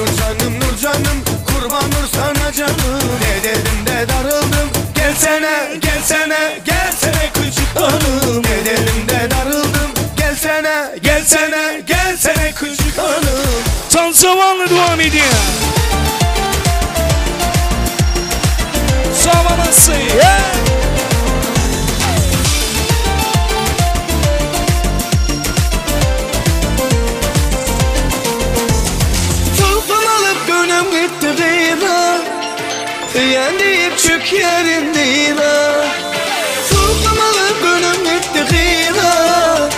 Nurcanım Nurcanım Kurban sana canım. Ne dedim de darıldım. Gelsene gelsene gelsene küçük hanım. Ne dedim de darıldım. Gelsene gelsene gelsene küçük hanım. Tansavanla devam ediyor. Savanası. Yeah. Sultan alıp gönlüm gitti gıyla. Yen deyip çık yerin değil. Sultan alıp gönlüm gitti gıyla.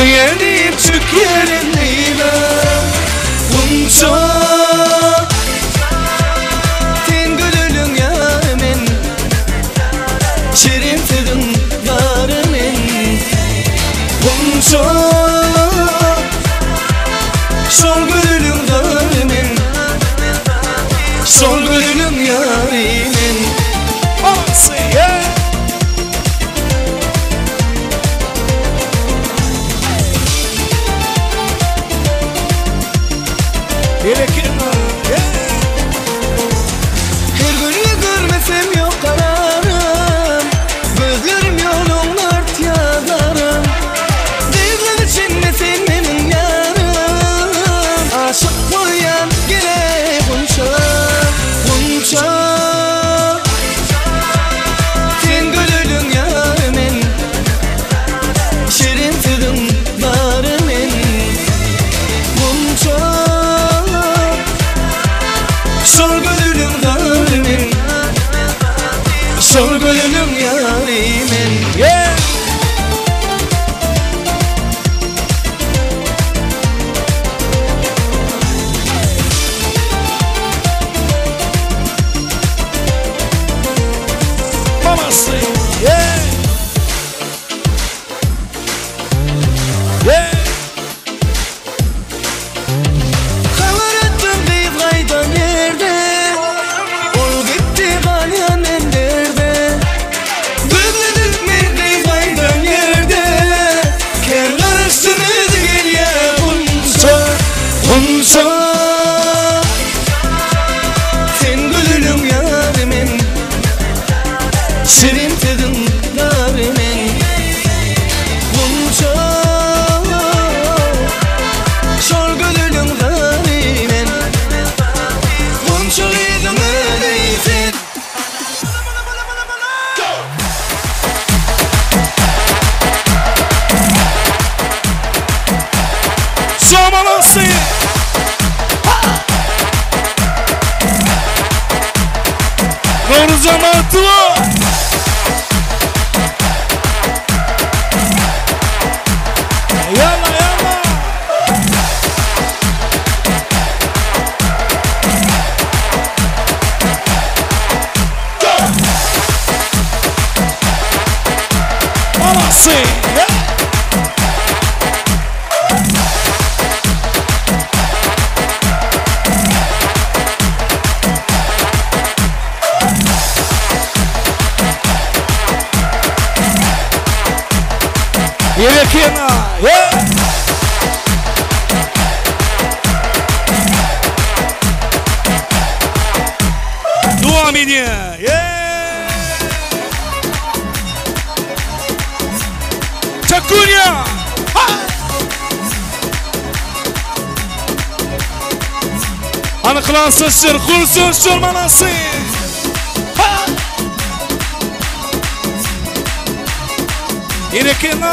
Yen deyip çık yerin değil. Bunca sen gülülün yarımın, şirin sözün yarımın. Bunca şol gülülün yarımın, şol gülülün yarımın. Maması. Yeah. Her günü görmesem yok kararım. Gözlerim yolun art yazarım. Dizler içinde sen benim yarım. Aşık boyan gele Gunça, Gunça. Sen gülülün yarımın, şirin sözün varımın. Gunça, şol gülülün zarımın, şol gülülün yarımın. Yeah. Maması. Yeah. Yeah. Haber ettim kız kaydan yerde. Ol gitti galyan ellerde. Gözledim mi kız kaydan yerde. Ker karıştırdı gel ya Gunça, Gunça. Sen gülülün yarımın, şirin sözün yarımın. Gunça, şol gülülün zarımın. Gunça yüzün öyleyse. Samanası. Doğru zamanı. Yalla yalla. Maması. Yeah. Yerekena. Yeah. Devam ediyor. Yeah. Takunya. Ha. Aniqlansın, qursin, manası. Ha. Yerekena.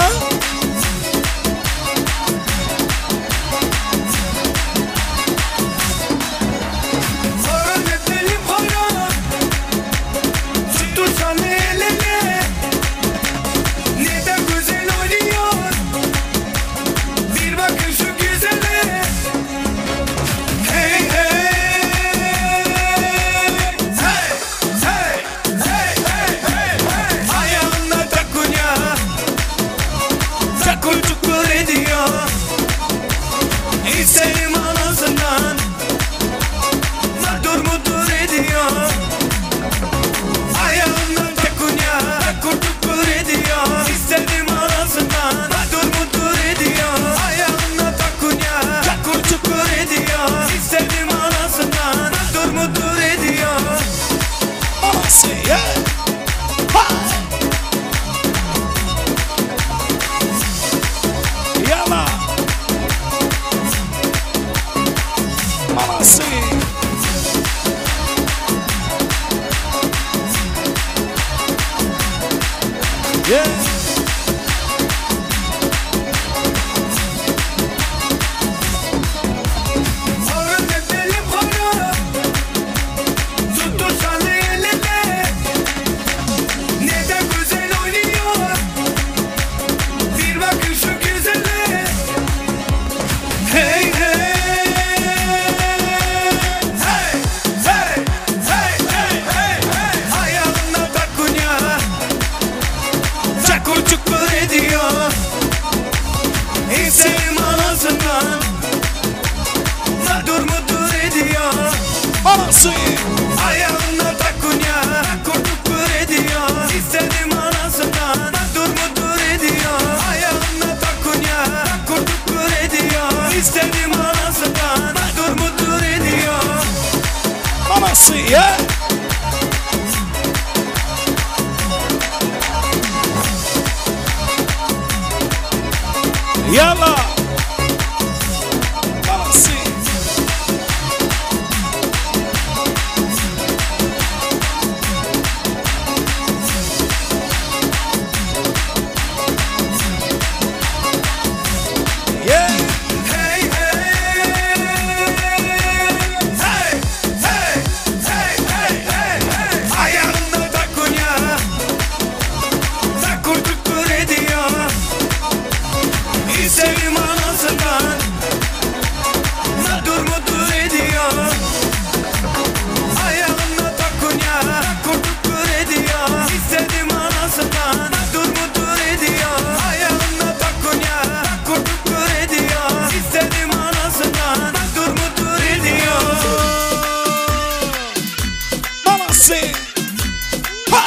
Yeah. Hey hey hey hey hey hey hey hey Ayağına takunya Çakur çukur ediyor İnsenim anasından Nadur mudur ediyor Anası. Ayağına takunya Çakur çukur ediyor İstedim anasından Nadur mudur ediyor Ayağına takunya Çakur çukur ediyor İstedim anasından Nadur mudur ediyor Anası. Yeah. Yalla. Anası. Yeah. Hey hey hey hey hey hey hey hey Ayağında takunya Takur tukur ediyor İsterim anasından Nadur mudur ediyor Ayağında takunya Takur tukur ediyor İstedim anasından Nadur mudur ediyor Ayağında takunya Takur tukur ediyor İstedim anasından Nadur mudur ediyor Anası. Ha.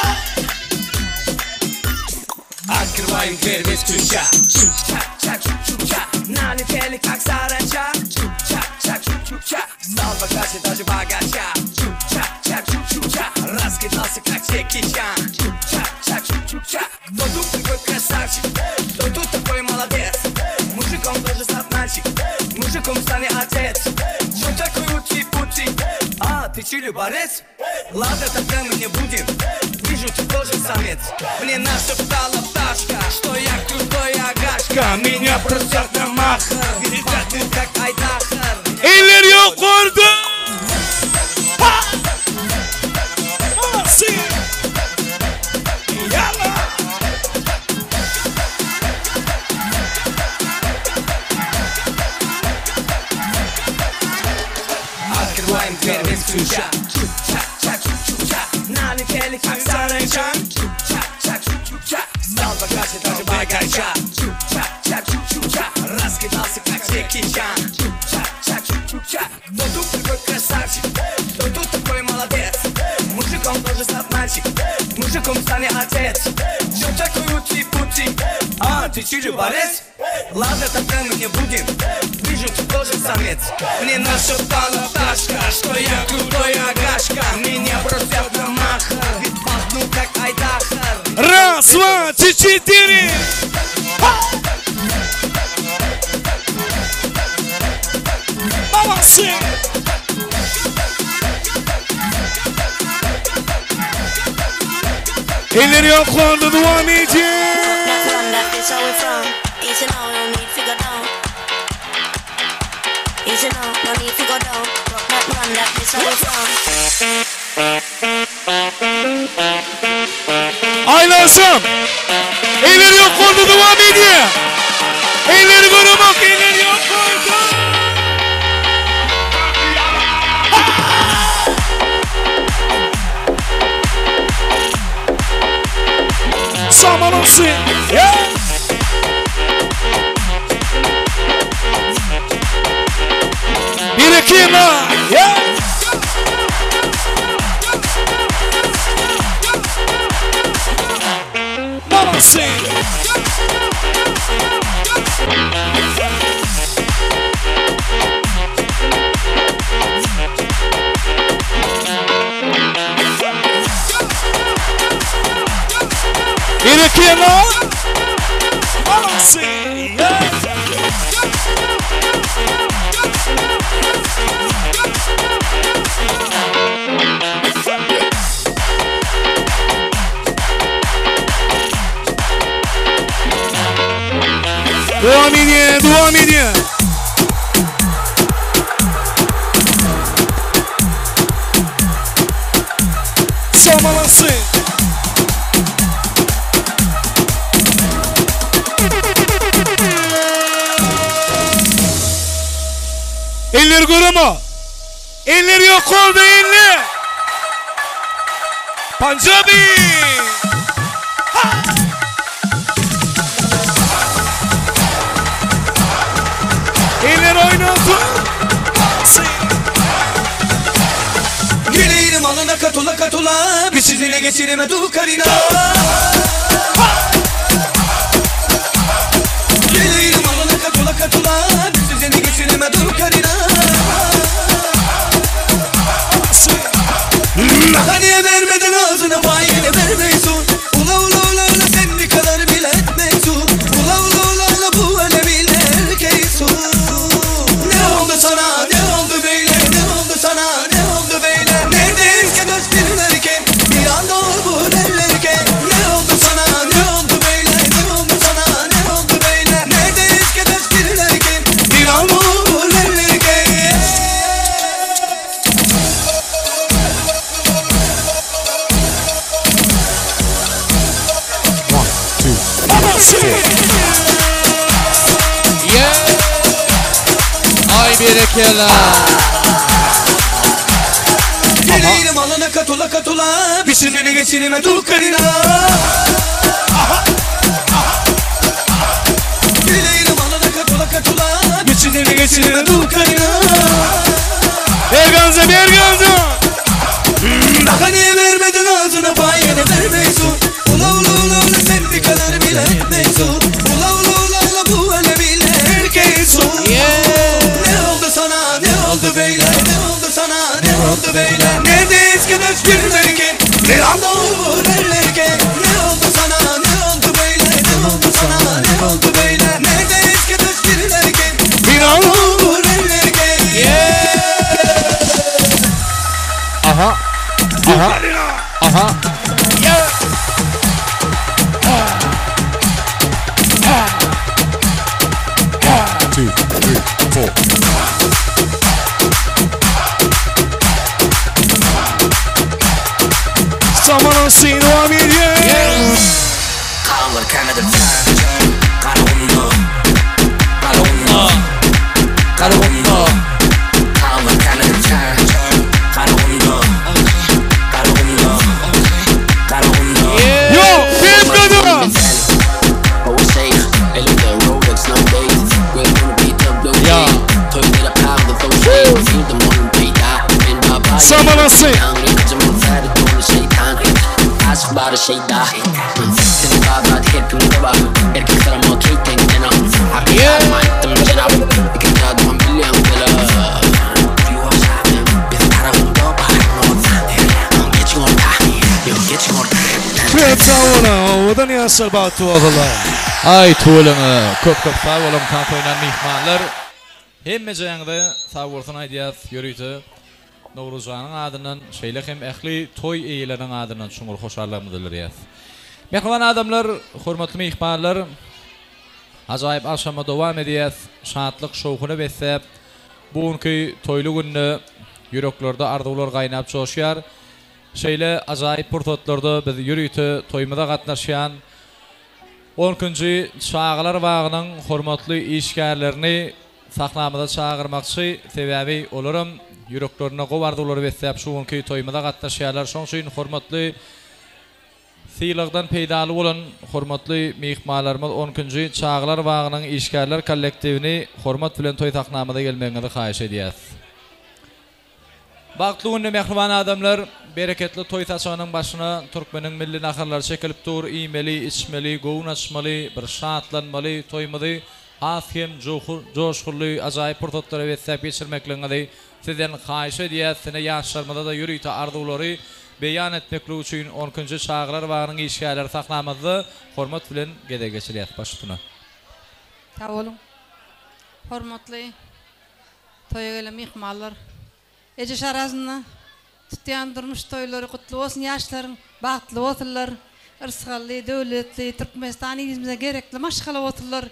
Открываем дверь без ключа. Чук-чак-чак-чук-чук-ча. Налетели как саранча. Чук-чак-чак-чук-чук-ча. Стал богаче даже богача. Чук-чак-чак-чук-чук-ча. Раскидался как Джеки Чан. Чук-чак-чак-чук-чук-ча. Кто тут такой красавчик? Кто тут такой молодец? Мужиком должен стать мальчик. Мужиком станет отец. Что такое ути-пути? А, ты чили борец? Ладно, тогда мы не будем. Вижу, ты тоже самец. Мне нашептала пташка, что я крутой агашка. Меня просят на махар, ведь пахнет как айдахар. Eller yukarıda. Ha. Anası. Yalla. Открываем дверь без ключа. Чук-чак-чак-чук-чук-ча. Налетели как саранча. Чук-чак-чак-чук-чук-ча. Стал богаче даже богача. Чук-чак-чак-чук-чук-ча. Раскидался как Джеки Чан. Чук-чак-чак-чук-чук-ча. Кто тут такой красавчик? Кто тут такой молодец? Мужиком должен стать мальчик. Мужиком станет отец. Что такое ути-пути? А, ты чили борец? Ладно, тогда мы не будем. Вижу, ты тоже самец. Мне нашептала пташка, что я крутой агашка. Меня просят на махар, ведь пахну как айдахар. Раз, два, три, четыре. Ha. Anası. Eller yukarıda devam ediyor. That one, that is how we from. Easy now, no need to go down. Easy now, no need to go down. Rock that one, that is how we from. Aylansın. Eller yukarıda devam ediyor. Elleri korumak, eller yukarıda. Zaman olsun. Yeah. Bir iki na. Yeah. Molodцы. Bir iki na. Molodцы. Yeah. Dowam edýär, dowam edýär. Samalasy. Eller görema. Eller ýokarda eller. Panjabi. Ha! Eller oýnasyn. Güleyim alına katula katula Biçizine geçirime du karina Güleyim alına katula katula Biçizine geçirime du karina Hani vermedin ağzına payını vermeysun Ula ula ula ula sen ne kadar bile etmeysun Ula ula ula ula bu elemiyle erkeysun Ne oldu sana ne oldu böyle ne oldu sana ne oldu böyle Neredeyiz ki dost dinlerken bir anda olur ellerken Ne oldu sana ne oldu böyle ne oldu sana ne oldu böyle Neredeyiz ki dost dinlerken bir anda olur ellerken Ay berekella. Gelirim alana katula katula Biçimini geçirime dur karina Gelirim alana katula katula Biçimini geçirime dur karina Berganza, Berganza. Daha niye vermedin ağzına payını vermeysun Ula ula ula ula sen bir kadar bile etmeysun Ula ula ula ula bu elemiyle erkeğisun Ne oldu sana ne oldu böyle ne oldu sana ne oldu böyle Neredeyiz ki dört günlerken bir anda olur ellerken Ne oldu sana ne oldu böyle ne oldu sana ne oldu böyle Neredeyiz ki dört günlerken bir anda olur ellerken Aha. Aha. Aha. Two, three, four. Samalasy dowam edýär. Yo, Berganza. Ya. Samalasy. Köp sag boluň, owadan ýaşlar bagtly bolsunlar. Aý tüweleme köp köp sag boluň tans oýnan myhmanlar. Hemmejeňize sag bolsun aýdýas ýörite Nowruzjanyň adyndan şeýle hem ähli toý eýeleriniň adyndan çuňňur hoşallygymyzy bildirýäs. Mähriban adamlar, hormatly myhmanlar ajaýyp agşama dowam edýäs. Şatlyk şowhuna besläp bu günki toýly günde ýüreklerde arzuwlar gaýnap joşýar. Şeýle ajaýyp pursatlarda biz ýörite toýumyza gatnaşýan on ikinji çagalar bagynyň hormatly işgärlerini sahnamyza çagyrmakçy. Sebäbi olaram ýüreklerinde gowy arzuwlary besläp şu günki toýumyza gatnaşýarlar. Şoň üçin hormatly sylagdan peýdaly bolan hormatly myhmanlarymyz on ikinji çagalar bagynyň işgärler kollektiwini hormat bilen toý sahnamyza gelmegiňizi haýyş edýäs. Bagtly günde mähriban adamlar, bereketli toý saçagynyň başyna türkmeniň milli naharlary çekilip dur, iýmeli, içmeli, göwün açmaly, bir şatlanmaly, toýumyzy has hem joşgunly, ajaýyp pursatlara besläp geçirmekligiňizi sizden haýyş edýäs, sine ýaşlarymyza-da ýörite arzuwlary beýan etmeklik üçin on ikinji çagalar bagynyň işgärleri sahnamyzda hormat bilen gezek geçirýäs. Baş üstüne. Sag boluň. Hormatly Toýa gelen myhmanlar. Eje şarasynda tutýan durmuş toýlary gutly bolsun ýaşlaryň bagtly bolsunlar yrsgally döwletli Türkmenistan ilimize gerekli maşgala bolsunlar.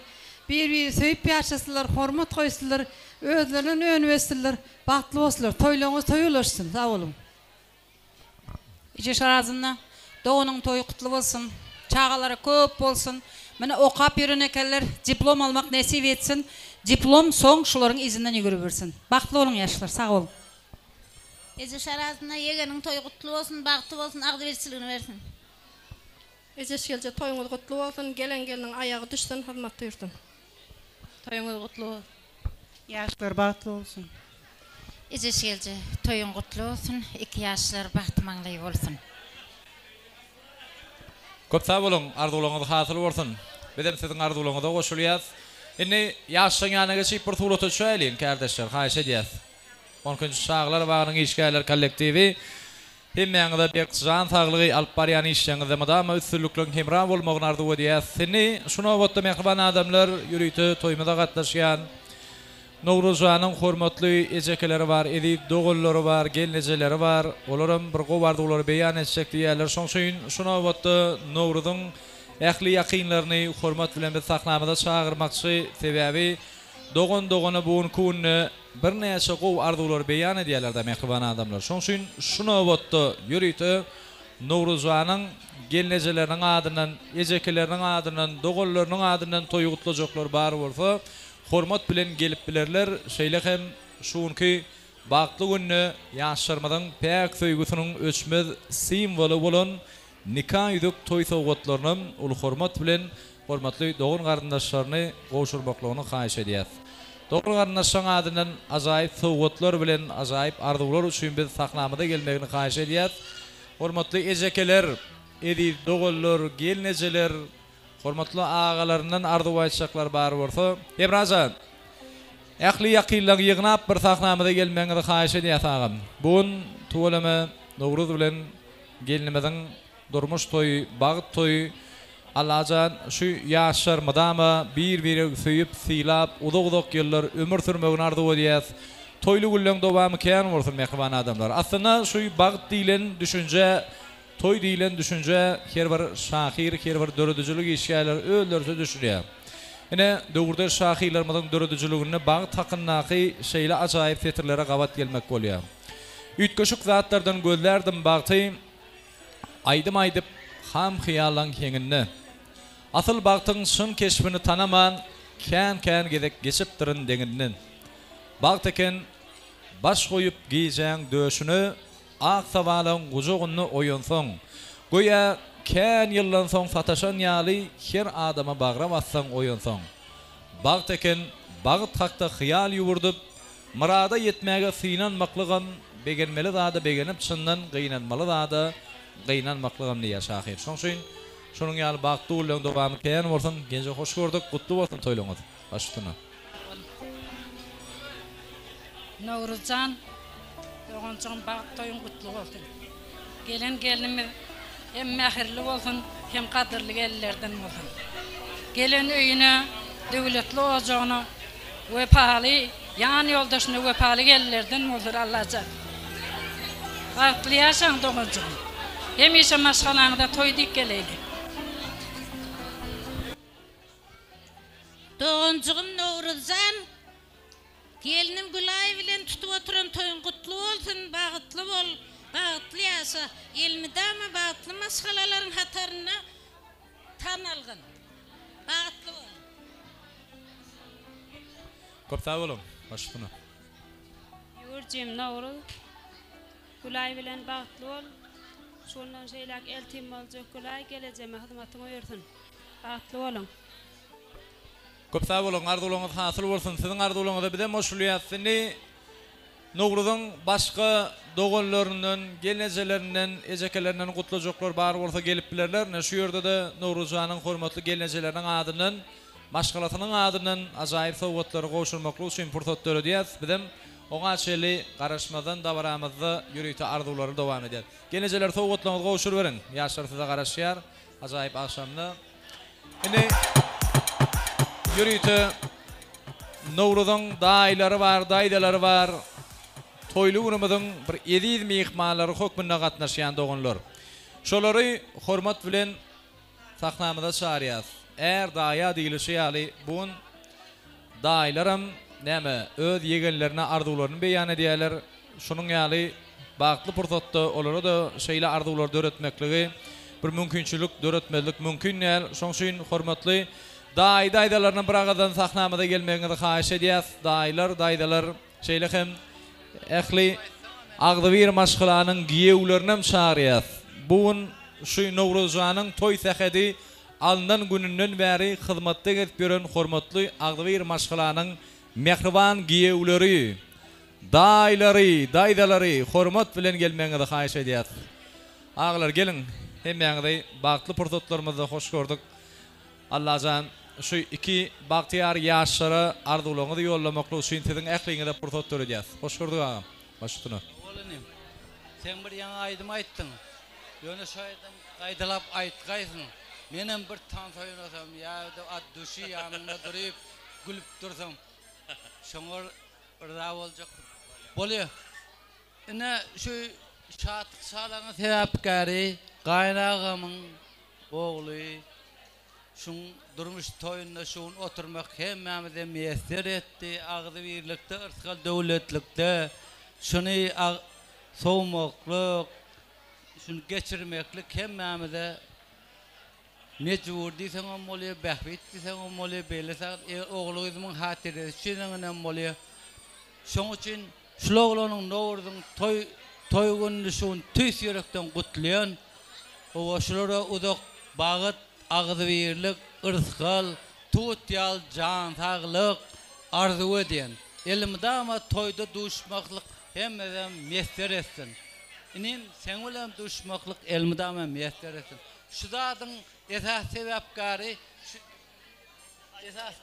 Bir-birini söýüp ýaşasynlar, hormat goýsunlar, özlerinden önüp össünler, bagtly bolsunlar. Toýlaryňyz toýa ulaşsyn. Sag boluň. Eje Şarazynda doganyň toýy gutly bolsun. Çagalary köp bolsun. Mine okap ýören ekenler diplom almak nesip etsin. Diplom soň şularyň yzyndan ýügüribersin. Bagtly boluň ýaşlar sag boluň. Eje Şarazynda ýegeniň toýy gutly bolsun bagty bolsun agzybirçiligini bersin. Ejeş gelje toýuňyz gutly bolsun gelen gelniň aýagy düşsün hyzmatda ýürsün. Toýuňyz gutly bolsun. Ýaşlar bagtly bolsun. Ejeş gelje toýuň gutly bolsun iki ýaşlar bagty maňlaýy bolsun. Köp sag boluň arzuwlaryňyz hasyl bolsun. Bizem siziň arzuwlaryňyza goşulýas. Indi ýaşlaryň ýanyna geçip bir surata düşäýeliň kärdeşler haýyş edýäs. On ikinji çagalar bagynyň işgärler kollektiwi Hemmäňize berk jan saglygy, alyp barýan işleriňizde mydama üstünlikleriň hemra bolmagyny arzuw edýäs. Indi şu nobatda mähriban adamlar ýörite toýumyza gatnaşýan Nowruzjanyň hormatly ejekeleri bar, eziz doganlary bar, gelnejeleri bar. Olaram bir gowy arzuwlary beýan etjek diýýärler. Şoň üçin şu nobatda Nowruzyň ähli ýakynlaryny hormat bilen biz sahnamyza çagyrmakçy. Sebäbi dogan dogana bu günki günde Birnäçe gowy arzuwlary beýan edýärler-dä mähriban adamlar. Şoň üçin şu nobatda ýörite Nowruzjanyň gelnejeleriniň adyndan, ejekeleriniň adyndan, doganlarynyň adyndan toýy gutlajaklar bar bolsa, hormat bilen gelip bilerler. Şeýle hem şu günki bagtly günde ýaşlarymyzyň päk söýgüsiniň öçmez simwoly bolan Nika ýüzük toý sowgatlarynam uly hormat bilen hormatly dogan-garyndaşlaryny gowşurmaklygyny haýyş edýäs. Dogan-garyndaşlaryň adyndan ajaýyp sowgatlar bilen ajaýyp arzuwlar üçin biz sahnamyza gelmegini haýyş edýäs. Hormatly ejekeler, eziz doganlar, gelnejeler, hormatly agalaryndan arzuw aýtjaklar bar bolsa, Hemrajan, ähli ýakynlaryňy ýygnap bir sahnamyza gelmegiňizi haýyş edýäs agam. Bu gün tüweleme Nowruz bilen Gelnimiziň durmuş toýy bagt toýy Allajan şu ýaşlar mydama bir biregi söýüp sylap uzak uzak ýyllar ömür sürmegini arzuw edýäs toýly günleň dowamy kän bolsun mähriban adamlar aslynda şu bagt diýlen düşünje toý diýlen düşünje her bir şahyr her bir döredijilik işgärleri özleriçe düşünýär ine döwürdeş şahyrlarymyzyň döredijiliginde bagt hakyndaky şeýle ajaýyp setirlere gabat gelmek bolýar. Üýtgeşik zatlardan gözlärdim bagty, Aýdym aýdyp, ham-hyýallaň heňinde. Asyl bagtyň çyn keşbini tanaman, Kän-kän gezek geçipdirin deňinden. Bagt eken, baş goýup gijäň döşüne, Ak sabalaň gujagynda oýansaň. Göýä kän ýyldan soň sataşan ýaly, Her adama bagra bassaň oýansaň. Bagt eken, bagt hakda hyýal ýüwürdip, Myrada ýetmäge synanmaklygam, begenmeli zada begenip çyndan gynanmaly zada gynanmaklygam diýýär şahyr. Şoň üçin şunuň ýaly bagtly günleň dowamy kän bolsun. Genje hoş gördük, gutly bolsun toýlaryňyz. Baş üstüne. Nowruzjan doganjygym bagt toýuň gutly bolsun. Gelen gelnimiz hem mähirli bolsun, hem gadyrly gelinlerden bolsun. Gelen öýüne, döwletli ojagyna wepaly, ýan ýoldaşyna wepaly gelinlerden bolsun Allajan. Bagtly ýaşaň doganjygym. Hemişe maşgalaňyza toý diýip geleýli. Doganjygym Nowruzjan Gelnim Gülaý bilen tutup oturan toýuň gutly bolsun, bagtly bol, bagtly ýaşa, elmydama bagtly maşgalalaryň hatarynda tanalgyn. Bagtly bol. Köp sag boluň. Baş üstüne. Ýüwürjim Nowruz Gülaý bilen bagtly bol. Şundan şeýläk eltim boljak Gülaý gelejeme hyzmatyň buýursyn. Bagtly boluň. Köp sag boluň arzuwlaryňyz hasyl bolsun siziň arzuwlaryňyza bizem goşulýas indi Nowruzyň başga doganlaryndan gelnejelerinden ejekelerinden gutlajaklar bar bolsa gelip bilerler ine şu ýerdede Nowruzjanyň hormatly gelnejeleriniň adyndan maşgalasynyň adyndan ajaýyp sowgatlary gowşurmaklyk üçin pursat döredýäs bizem oňa çenli garaşmazdan dabaramyzda ýörite arzuwlary dowam edýäs gelnejeler sowgatlaryňyzy gowşuryberiň ýaşlar size garaşýar ajaýyp agşamda. Indi ýörite Nowruzyň daýylary bar, daýzalary bar. Toýly günümiziň bir eziz myhmanlary hökmünde gatnaşýan doganlar. Şolary hormat bilen sahnamyza çagyrýas. Är daýa diýlişi ýaly, bu gün. daýylaram näme öz ýegenlerine arzuwlaryny beýan edýärler. Şunuň ýaly bagtly pursatda olara-da şeýle arzuwlary döretmekligi bir mümkinçilik döretmezlik mümkin däl. Şoň üçin hormatly daýy-daýzalarynam bir agadan sahnamyza gelmegiňizi haýyş edýäs. Daýylar, daýzalar şeýle hem ähli agzybir maşgalanyň giýewlerinem çagyrýas. Bu gün şu Nowruzjanyň toý sähedi alnan gününden bäri hyzmatda gezip ýören hormatly agzybir maşgalanyň mähriban giýewleri, daýylary, daýzalary hormat bilen gelmegiňizi haýyş edýäs. Agalar geliň, hemmäňizi bagtly pursatlarymyzda hoş gördük. Allajan şu iki bagtyýar ýaşlara arzuwlaryňyzy ýollamaklyk üçin siziň ähliňize pursat döredýäs. Hoş gördük agam. Baş üstüne. Ol inim, sen bir ýaňy aýdym aýtdyň. Ýöne şo aýdym gaýtalap aýtgaýsyň. Menem bir tans oýnasam ýa-da at duşi ýanyňda duryp gülüp dursam şoňa yrza boljak. Bolýa. Ine şu şatlyk şalaňyň sebäpkäri gaýynagamyň ogly şuň durmuş toýunda şu gün oturmak hemmämize miýesser etdi. Agzybirlikde yrsgal döwletlikde şuny sowmaklyk Şuny geçirmeklik hemmämize mejbur diýseňem bolýar, bähbit diýseňem bolýar, beýle sag eger ogul-gyzymyň hatyrasy üçin hem bolýar. Şoň üçin şul oglanyň Nowruzyň toý toý gününi şu gün tüýs ýürekden gutlaýan. Hawa, şulara uzak bagt, agzybirlik, yrsgal, tut ýaly jan saglyk arzuw edýän. Elmydama toýda duşmaklyk Hemmeden miýesser etsin. Inim, seň bilen duşmaklyk elmydama miýesser etsin. Şu zadyň esasy sebäpkäri şu esas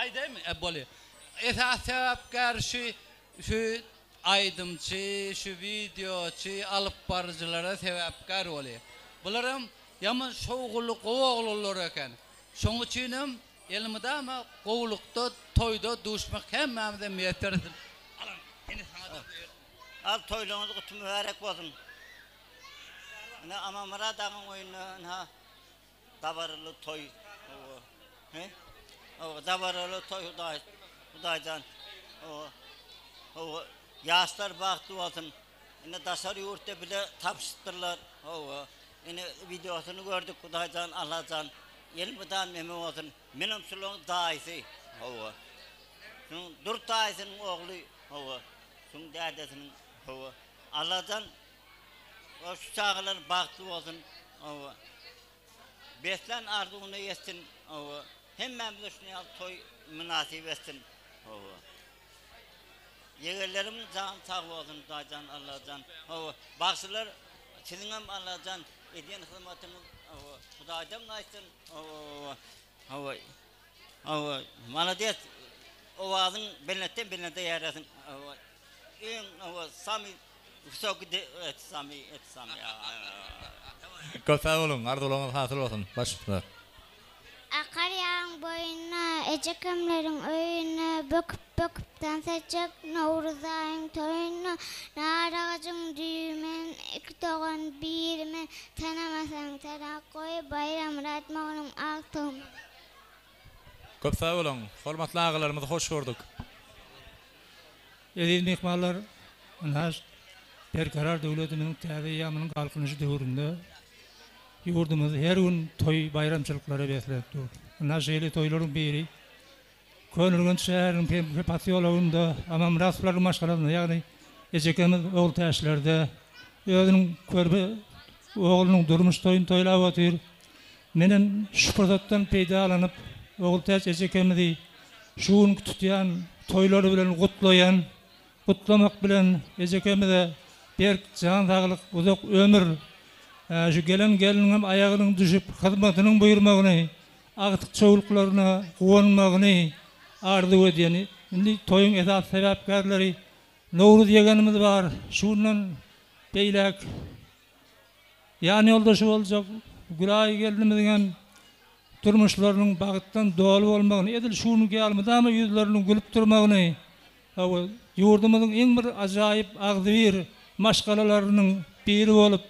aýdaýmy? E, bolýar. Esasy sebäpkäri şu şu aýdymçy, şu wideoçy, alyp baryjylara sebäpkär bolýar. Bularam ýaman şowhunly gowy oglanlar eken. Şoň üçinem Elmydama gowulykda toýda duşmak hemmämize miýesser etsin. Alan ine saňada bu. Al toýlaryňyz guty mübärek bolsun. Ine Amanmyrat agaň öýünde ynha dabaraly toý. Hawa. He? Hawa dabaraly toý Hudaý Hudaýjan. Hawa. Hawa. Ýaşlar bagtly bolsun. Ine daşary ýurtda bile tapyşypdyrlar. Hawa. Ine wideosyny gördük Hudaýjan Allajan. Elmydam neme bolsun, menem şulaň daýysy, hawa. Şuň Dur daýysynyň ogly, hawa. Şuň dädesiniň, hawa. Allajan o şu çagalar bagtly bolsun, hawa. Beslän arzuwyna ýetsin, hawa. Hemmämize şuny ýaly toý mynasyp etsin, hawa. Ýegenlerimiň jany sag bolsun Hudaýjan Allajan hawa bagşylar siziňem Allajan edýän hyzmatyňyz hawa Hudaýdan gaýtsyn hawa hawa hawa malades owazyň belentden belende ýaýrasyn hawa iň hawa samy wysoki et samy et samy. Köp sag boluň arzuwlaryňyz hasyl bolsun baş üstüne. Akar ýagyň boýunda, Ejekemleriň öýünde, Böküp-böküp tans etjek, Nowruz aýyň toýunda. Nar agajyň düýbi men, Iki dogan biri men, Tanamasaň tanap goý, Baýramyrat moglum agtygym. Köp sag boluň. Hormatly agalarymyzy hoş gördük. Eziz myhmanlar, ynha, Berkarar döwletimiziň täze eýýamynyň Galkynyşy döwründe ýurdumyz her gün toý-baýramçylyklara beslenip dur. Ynha, şeýle toýlaryň biri Köneürgenç şäheriniň Pempe posýologynda Amanmyratowlaryň maşgalasynda, ýagny ejekemiz Ogultäçlerde özüniň körpe oglunyň durmuş toýuny toýlap otyr. Menem şu pursatdan peýdalanyp, Ogultäç ejekemizi şu günki tutýan toýlary bilen gutlaýan. Gutlamak bilen, ejekemize berk jan saglyk, uzak ömür, şu gelen gelniňem aýagynyň düşüp, hyzmatynyň buýurmagyny, agtyk-çowluklaryna guwanmagyny arzuw edýän. Indi toýuň esasy sebäpkärleri Nowruz ýegenimiz bar. Şu günden beýläk Ýanýoldaşy boljak Gülaý gelnimiziňem durmuşlarynyň bagtdan doly bolmagyny, edil şu günki ýaly mydama ýüzleriniň gülüp durmagyny, hawa, ýurdumyzyň iň bir ajaýyp agzybir maşgalalarynyň biri bolup,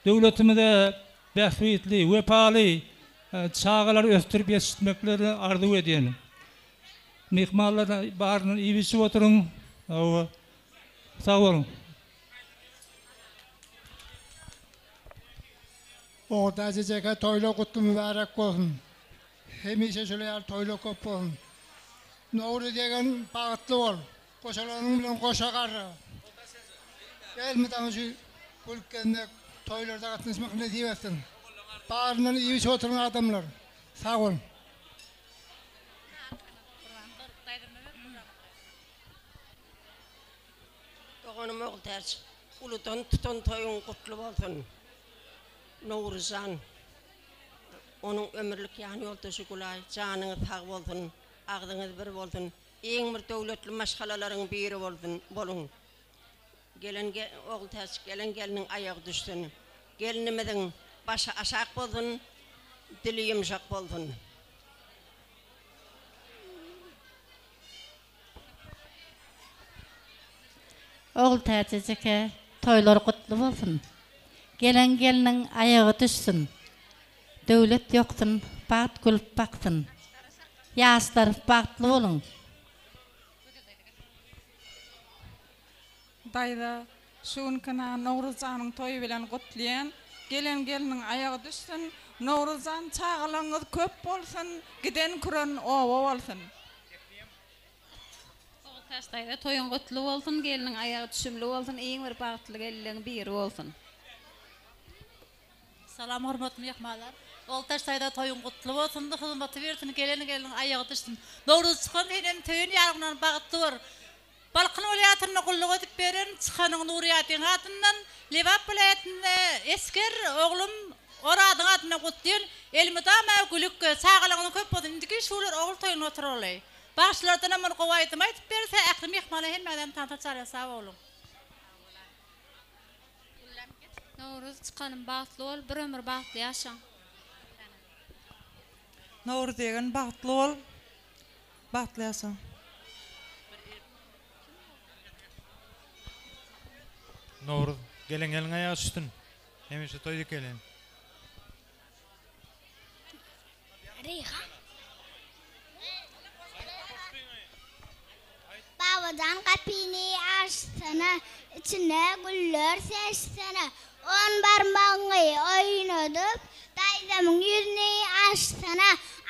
döwletimize bähbitli, wepaly. çagalary ösdürip ýetişdirmeklerini arzuw edýän. Myhmanlar baryndan iýip-içip oturyň. Hawa. Sag boluň. Ogultäç ejeke toýlar gutly mübärek bolsun. Hemişe şular ýaly toýlar köp bolsun. Nowruz ýegen bagtly bol. Goşalaryň bilen goşa garra. Elmydama şu gülüp gezmek, toýlarda gatnaşmak nesip etsin. Baryndan iýip-içip oturyň adamlar. Sag boluň. Doganym Ogultäç, uludan tutan toýuň gutly bolsun. Nowruzjan, onuň ömürlik ýanýoldaşy Gülaý, janyňyz sag bolsun, agzyňyz bir bolsun, iň bir döwletli maşgalalaryň biri bolsun, boluň. Gelen Ogultäç, gelen gelniň aýagy düşsün. Gelnimiziň başy aşak bolsun, dili ýumşak bolsun. Ogultäç ejeke toýlar gutly bolsun. Gelen gelniň aýagy düşsün. Döwlet ýoksun, bagt gülüp baksyn. Ýaşlar bagtly boluň. Daýza, şu günki na Nowruzjanyň toýy bilen gutlaýan. Gelen gelniň aýagy düşsün. Nowruzjan çagalaňyz köp bolsun, giden küren oba bolsun. Ogultäç daýza toýuň gutly bolsun, gelniň aýagy düşümli bolsun, iň bir bagtly gelinleň biri bolsun. Salam hormatly myhmanlar. Ogultäç daýza toýuň gutly bolsun, hyzmaty bersin, gelen gelniň aýagy düşsün. Nowruz çykan senem söýen ýaryňdan bagtly bor. Balkan welaýatynda gulluk edip beren Çykanyň Nuryýadyň adyndan Lebap welaýatynda esger oglum Orazyň adyndan gutlaýan elmydama gülük çagalaňyzyň köp bolsun indiki şular ogul toýuny oturaly bagşylardanam bir gowy aýdym aýdyp berse ähli myhmanlar hemmäňizem tansa çalýar sag boluň. Nowruz çykanym bagtly bol bir ömür bagtly ýaşaň. Nowruz ýegen bagtly bol Bagtly ýaşaň. Nowruz gelen gelin aýagy düşsün. Hemişe toý dikeliň. Babajan gapyny açsana, içine güller seçsene, On barmagyňy oýnadyp, daýzamyň ýüzüni açsana,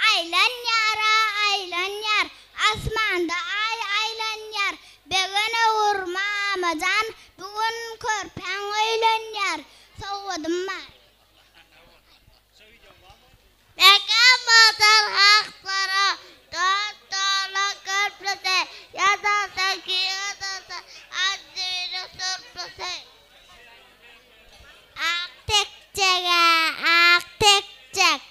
Aýlanýar-a, aýlanýar, asmanda aý aýlanýar, Begen öwür, mama jan, bu gün körpäň öýlenýär, Sowgadym bar. Mekan bazar haklara Dört dola körpüsi, Ýazarsa giýazarsa, Ajyny sürpüsi. Ak tekjege ak tekjek,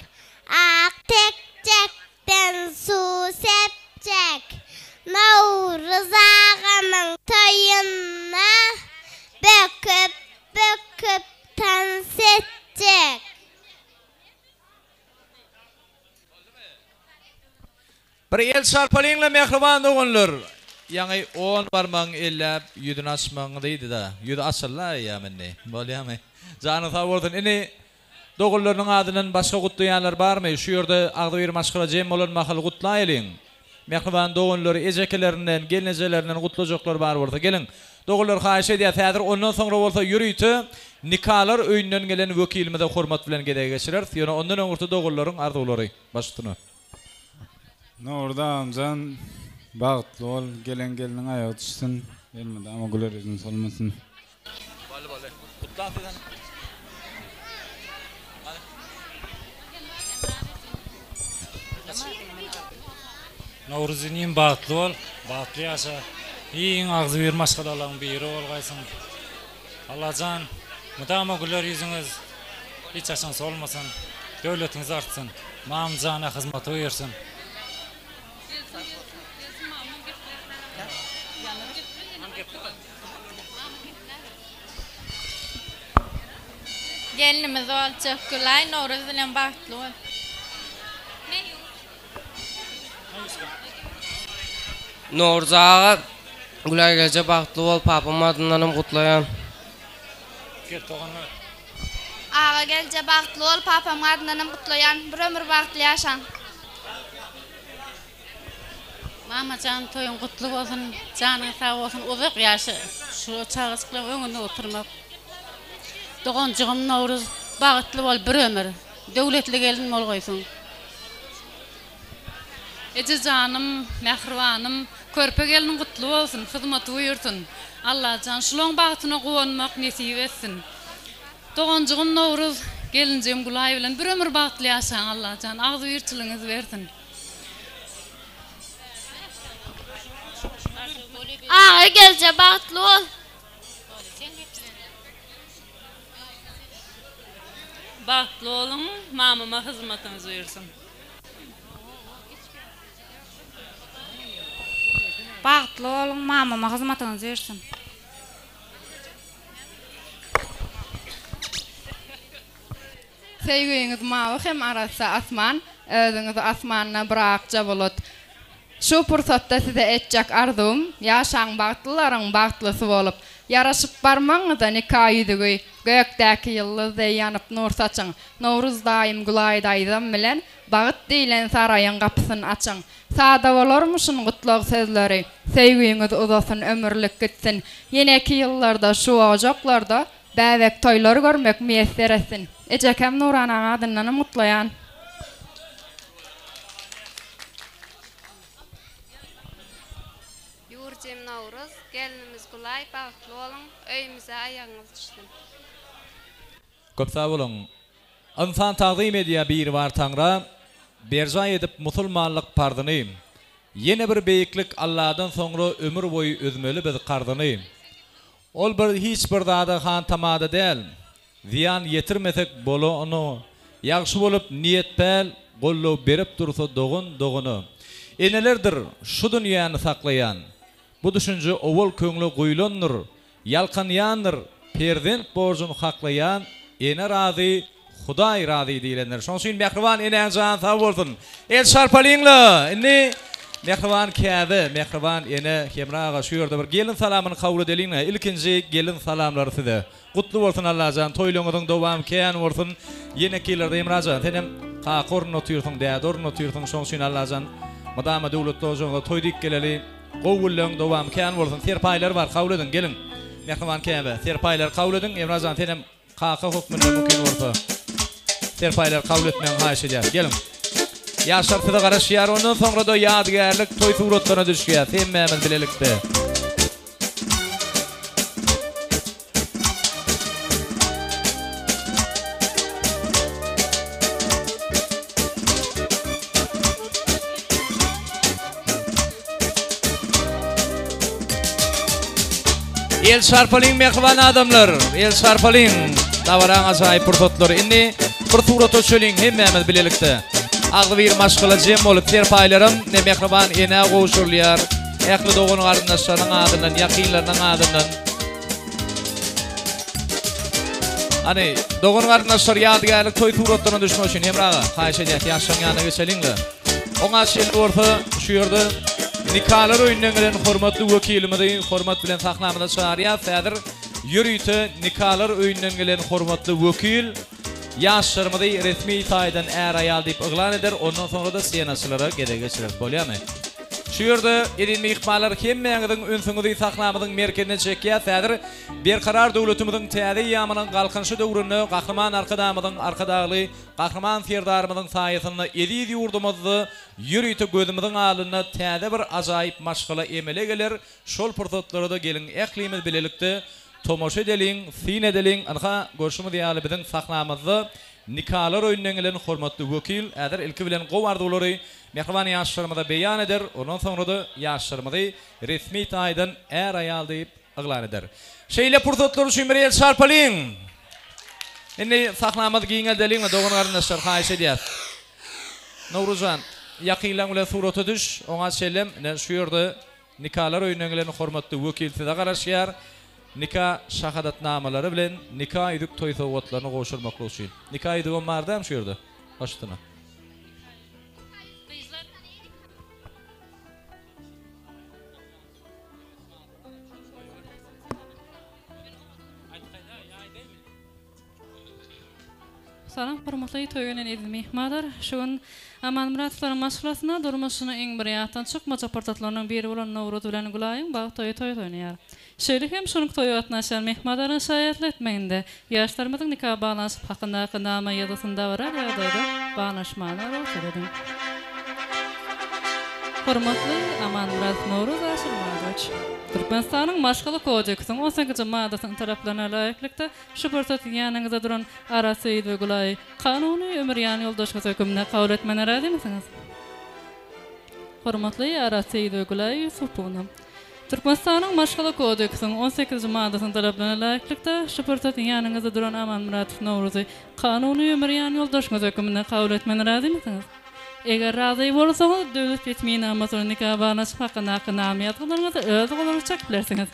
Ak tekjekden suw sepjek, Nowruz aganyň toýunda Böküp-böküp tans etjek. Bir el çarpalyňla mähriban doganlar. Ýaňy on barmagyňy elläp ýüzüni açmagyňy diýdi-da. Ýüzi açyldy eýýäm indi. Bolýamy? Janyň sag bolsun. Indi doganlarynyň adyndan başga gutlaýanlar barmy? Şu ýerde agzybir maşgala jem bolan mahaly gutlaýalyň. Mähriban doganlary ejekelerinden, gelnejelerinden gutlajaklar bar bolsa geliň. Doganlar haýyş edýäs häzir ondan soňra bolsa ýörite nikalar öýünden gelen wekilimize hormat bilen gezegi geçireris. Ýöne ondan öňürti doganlaryň arzuwlary baş üstüne. Nurdy agamjan bagtly bol gelen gelniň aýagy düşsün elmydama güler ýüzüň solmasyn. Boldy boldy. Gutlan sizem. Nowruz inim bagtly bol, bagtly ýaşa. Iň agzybir maşgalalaň biri bolgaýsyň. Allajan mydama güler ýüzüňiz hiç haçan solmasyn. Döwletiňiz artsyn. Mamjana hyzmaty buýursyn. Gelnimiz boljak Gülaý Nowruz bilen bagtly bol. Nowruz aga Gülaý gelje bagtly bol papam adyndanam gutlaýan. Gel doganlar. Aga. Aga gelje bagtly bol papamyň adyndanam gutlaýan bir ömür bagtly ýaşaň. Mamajan toýuň gutly bolsun janyň sag bolsun uzak ýaşa şu çagajyklaň öňünde oturmak doganjygym Nowruz bagtly bol bir ömür döwletli gelin bolgaýsyň. Eje janym mähribanym körpe gelniň gutly bolsun hyzmaty buýursyn Allajan şulaň bagtyna guwanmak nesip etsin doganjygym Nowruz gelinjigim Gulaý bilen bir ömür bagtly ýaşaň Allajan agzybirçiligiňizi bersin. Aga gelje bagtly bol. Bagtly boluň mamama hyzmatyňyz buýursyn. Bagtly boluň mamama hyzmatyňyz buýursyn. Söýgüňiz mawy hem arassa asman, Özüňiz asmanda bir akja bulut. Şu pursatda size etjek arzuwym, Ýaşaň bagtlylaryň bagtlysy bolup. Ýaraşyp barmagyňyza nika ýüzügi, Gökdäki ýyldyz deý ýanyp nur saçyň. Nowruz daýym Gülaý daýzam bilen, Bagt diýlen saraýyň gapysyn açyň. Sada bolarmyşyn gutlag sözleri, Söýgüňiz uzasyn ömürlik gitsin. Ýeneki ýyllarda şu ojaklarda, Bäbek toýlar görmek miýesser etsin. Ejekäm Nuranaň adyndanam gutlaýan. Ýurjym Nowruz, gelnimiz Gulaý bagtly boluň, öýümize aýagyňyz düşsün. Köp sag boluň. Ynsan tagzym edýär Biribar Taňra, Berjaý edip musulmanlyk parzyny. Ýene bir beýiklik Alladan soňra Ömür boýy üzmeli biz karzyny. Ol bir hiç bir zada hantama-da däl. Zyýan ýetirmesek bolany. Ýagşy bolup niýet-päl goldaw berip dursa dogan dogana. Enelerdir şu dünýäni saklaýan. Bu düşünje owal köňle guýlandyr. Ýalkanýandyr perzent borjun haklaýan ene razy Hudaý razy diýlendir. Şoň üçin mähriban enäň jany sag bolsun. El çarpalyňla! Indi mähriban käbe, mähriban ene Hemra aga şu ýerde bir gelin salamyny kabul edeliňle. Ilkinji gelin salamlary size. Gutly bolsun Allajan toýlaryňyzyň dowamy kän bolsun. Ýeneki ýyllarda Hemrajan senem kaka ornunda otyrsyň, däde ornunda otyrsyň. Şoň üçin Allajan mydama döwletli ojagyňyza toý diýip geleli. Gowy günleň dowamy kän bolsun. Serpaýlar bar kabul ediň geliň. Mähriban käbe, serpaýlary kabul ediň. Hemrajan senem Kaka hökmünde mümkin bolsa serpaýlary kabul etmegiňi haýyş edýäris. Geliň. Ýaşlar size garaşýar. Ondan soňra-da ýadygärlik toý suratlaryna düşýäs hemmämiz bilelikde. El çarpalyň mähriban adamlar. El çarpalyň. Dabaraň ajaýyp pursatlary. Indi bir surata düşeliň hemmämiz bilelikde. Agzybir maşgala jem bolup serpaýlaram ne mähriban enä gowşurylýar. Ähli dogan garyndaşlarynyň adyndan, ýakynlarynyň adyndan. Hany, dogan garyndaşlar ýadygärlik toý suratlaryna düşmek üçin Hemra aga, haýyş edýäs ýaşlaryň ýanyna geçeliň-le. Oňa şeýle bolsa şu ýerde Nikalar öýünden gelen hormatly wekilimizi hormat bilen sahnamyza çagyrýas. Häzir ýörite Nikalar öýünden gelen hormatly wekil ýaşlarymyzy resmi taýdan är-aýal diýip yglan eder, ondan soňra-da senaçylara gezek geçireris. Bolýamy? Şu ýerde eziz myhmanlar hemmäňiziň ünsüňizi sahnamyzyň merkezine çekýäs. Häzir Berkarar döwletimiziň täze eýýamynyň Galkynyşy döwründe Gahryman Arkadagymyzyň Arkadagly Gahryman Serdarymyzyň saýasynda eziz ýurdumyzda ýörite gözümiziň alnynda täze bir ajaýyp maşgala emele geler. Şol pursatlara-da geliň ählimiz bilelikde tomaşa edeliň, syn edeliň. Ynha, görşümiz ýaly biziň sahnamyzda nikalar öýünden gelen hormatly wekil häzir ilki bilen gowy arzuwlary mähriban ýaşlarymyza beýan eder, ondan soňra-da ýaşlarymyzy resmi taýdan är-aýal diýip yglan eder. Şeýle pursatlar üçin bir el çarpalyň! Indi sahnamyzy giňeldeliň-le, dogan-garyndaşlar, haýyş edýäs. Nowruzjan, ýakynlaň bilen surata düş, oňa çenlem, ine, şu ýerde Nikalar öýünden gelen hormatly wekil size garaşýar. Nika şahadatnamalary bilen nika ýüzük toý sowgatlaryny gowşurmaklyk üçin. Nika ýüzügem bar dämi şu ýerde? Baş üstüne. Salam hormatly toý gelen eziz myhmanlar. Şu gün Amanmyratowlaryň maşgalasynda durmuşynyň iň bir ýatdan çykmajak pursatlarynyň biri bolan Nowruz bilen Gülaýyň bagt toýy toý toýnaýar. Şeýle hem şu günki toýa gatnaşýan myhmanlaryň şaýatlyk etmeginde ýaşlarymyzyň nika baglanyşyk hakyndaky nama ýazgysyny dabaraly ýagdaýda baglanyşmagyna rugsat ediň. Hormatly Amanmyrat Nowruz Aşyrmyradowiç! Türkmenistanyň Maşgala kodeksiniň on sekizinji maddasynyň talaplaryna laýyklykda, Şu pursat ýanyňyzda duran Araz Seýit we Gülaý kanuny ömür ýan ýoldaşyňyz höküminde kabul etmäne razymysyňyz? Hormatly Araz Seýit we Gülaý Ýusupowna! Türkmenistanyň Maşgala kodeksiniň on sekizinji maddasynyň talaplaryna laýyklykda, şu pursat ýanyňyzda duran Amanmyratow Nowruzy kanuny ömür ýan ýoldaşyňyz höküminde kabul etmäne razymysyňyz? Eger razy bolsaňyz, döwlet resminamasyny nika baglanyşyk hakyndaky nama ýazgylaryňyzy öz goluňyz çekip bilersiňiz.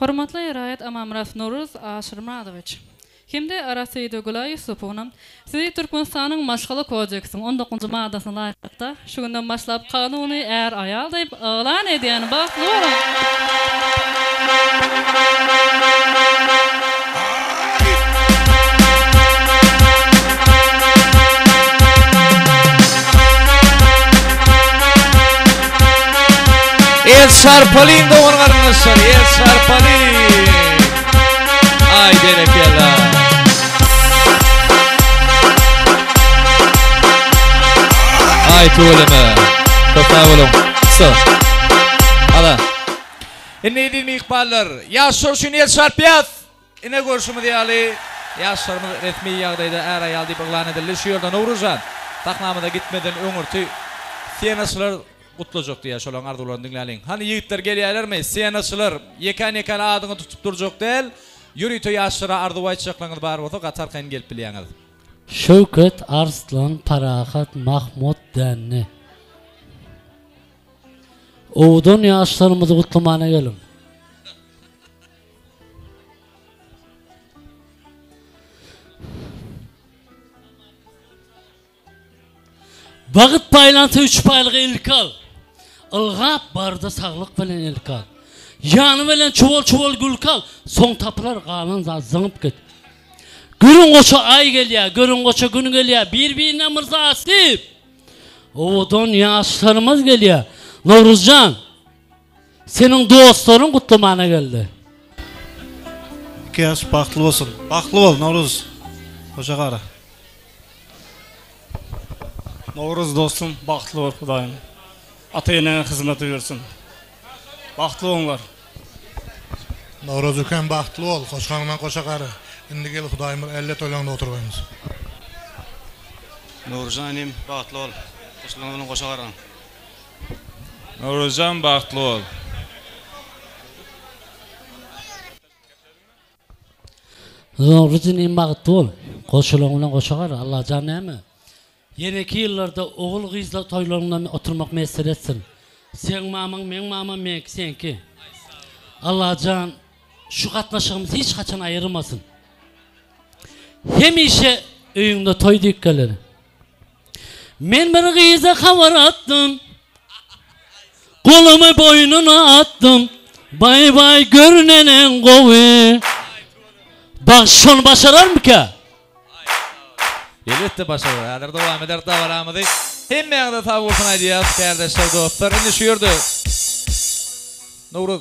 Hormatly raýat Amanmyrat Nowruz Aşyrmyradowiç! Hem-de Araseýde Gülaý Ýusupowna, sizi Türkmenistanyň Maşgala kodeksiniň on dokuzynjy maddasyna laýyklykda, şu günden başlap kanuny är-aýal diýip yglan edýän. Bagtly boluň! El çarpalyň dogan-garyndaşlar, el çarpalyň! Aý berekella. Aý tüweleme. Köp sag boluň. Ussa. Ala. Indi eziz myhmanlar, ýaşlar üçin el çarpýas. Ine görşümiz ýaly, ýaşlarymyz resmi ýagdaýda är-aýal diýip yglan edildi. Şu ýerde Nowruzjan, sahnamyza gitmeden öňürti senaçylar Gutlajak diýýär şolaň arzuwlaryny diňläliň. Hany ýigitler gelýälermi? Ssenaçylar, ýekän-ýekän adyňy tutup durjak däl, ýörite ýaşlara arzuw aýtjaklaryňyz bar bolsa gaty arkaýyn gelip bilýäňiz. Şöwket Arslan Parahat Mahmut Dänni. Owadan ýaşlarymyzy gutlamana geliň. Bagyt paýlansa üç paýlygy ilki al. Ylgap barda saglyk bilen ilki al. Ýany bilen çuwal-çuwal gülki al, soň tapylar galan zat zyňyp git. Görüň goça aý gelýär, görüň goça gün gelýär, bir-birine myrza asyp. Owadan ýaşlarymyz gelýär. Nowruzjan, seniň dostlaryň gutlamana geldi. Iki ýaş bagtly bolsun. Bagtly bol Nowruz. Hoşa gara. Nowruz dostum bagtly bol Hudaýym ata eneňe hyzmat buýursyn bagtly boňlar. Nowruz ükem bagtly bol goşgaňdan goşa gara indi gel Hudaýym bir elle toýlaňda oturgaýmyz. Nowruzjan inim bagtly bol goşalaň bilen goşa garaň. Nowruzjan bagtly bol. Nowruz inim bagtly bol. Goşalaň bilen goşa gar. Allajan näme? Ýeneki ýyllarda ogul gyzlar toýlaryňda oturmak miýesser etsin. Seň mamaň meň mamam meňki seňki. Allajan şu gatnaşygymyzy hiç haçan aýyrmasyn. Hemişe öýüňde toý diýip geler. Men bir gyza habar atdym. Golumy boýnuna atdym. Baý baý gör neneň gowy. Bagşy şony başararmyka? Elbetde başarar. Häzir dowam eder dabaramyzy. Hemmäňize sag bolsun aýdýas kärdeşler dostlar. Indi şu ýerde Nowruz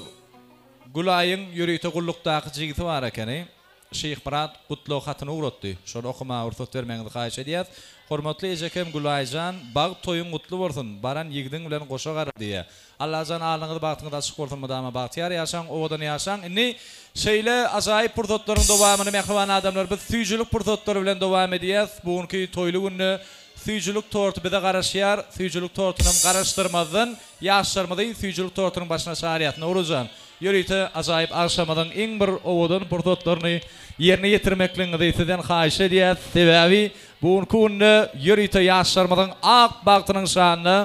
Gülaýyň ýörite gullukdaky jigisi bar ekeni. Şyhmyrat gutlag hatyny ugratdy. Şony okamaga rugsat bermegiňizi haýyş edýäs. Hormatly ejekem Gülaýjan, bagt toýuň gutly bolsun, baran ýigdiň bilen goşa gara diýýä. Allajan alnyňyz bagtyňyz açyk bolsun mydama bagtyýar ýaşaň, owadan ýaşaň. Indi şeýle ajaýyp pursatlaryň dowamyny mähriban adamlar biz süýjülik pursatlary bilen dowam edýäs. Bu günki toýly günde. Süýjülik torty bize garaşýar. Süýjülik tortunam garaşdyrmazdan ýaşlarymyzy süýjülik tortunyň başyna çagyrýas. Nowruzjan, ýörite ajaýyp agşamyzyň iň bir owadan pursatlaryny ýerine ýetirmekligiňizi sizden haýyş edýäs. Sebäbi bu günki günde ýörite ýaşlarymyzyň ak bagtynyň şanyna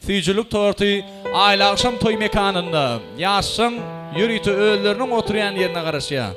Süýjülik torty Aýly agşam toý mekanynda ýaşlaň ýörite özleriniň oturýan ýerine garaşýar.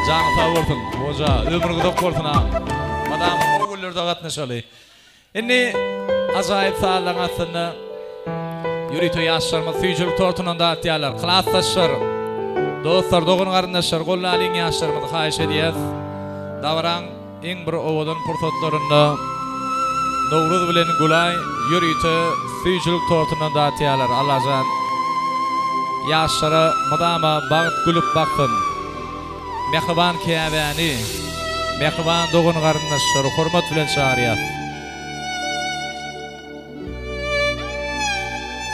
Janyň sag bolsun goja ömrüň uzak bolsun agam. Mydama gowy günlerde gatnaşaly. Indi ajaýyp sazlaryň astynda ýörite ýaşlarymyz süýjülik tortundan datýarlar. Klasdaşlar, dostlar, dogan-garyndaşlar gollalyň ýaşlarymyzy haýyş edýäs. Dabaraň iň bir owadan pursatlarynda Nowruz bilen Gülaý ýörite süýjülik tortundan datýarlar. Allajan ýaşlara mydama bagt gülüp baksyn. Mähriban käbäni, mähriban dogan-garyndaşlary hormat bilen çagyrýas.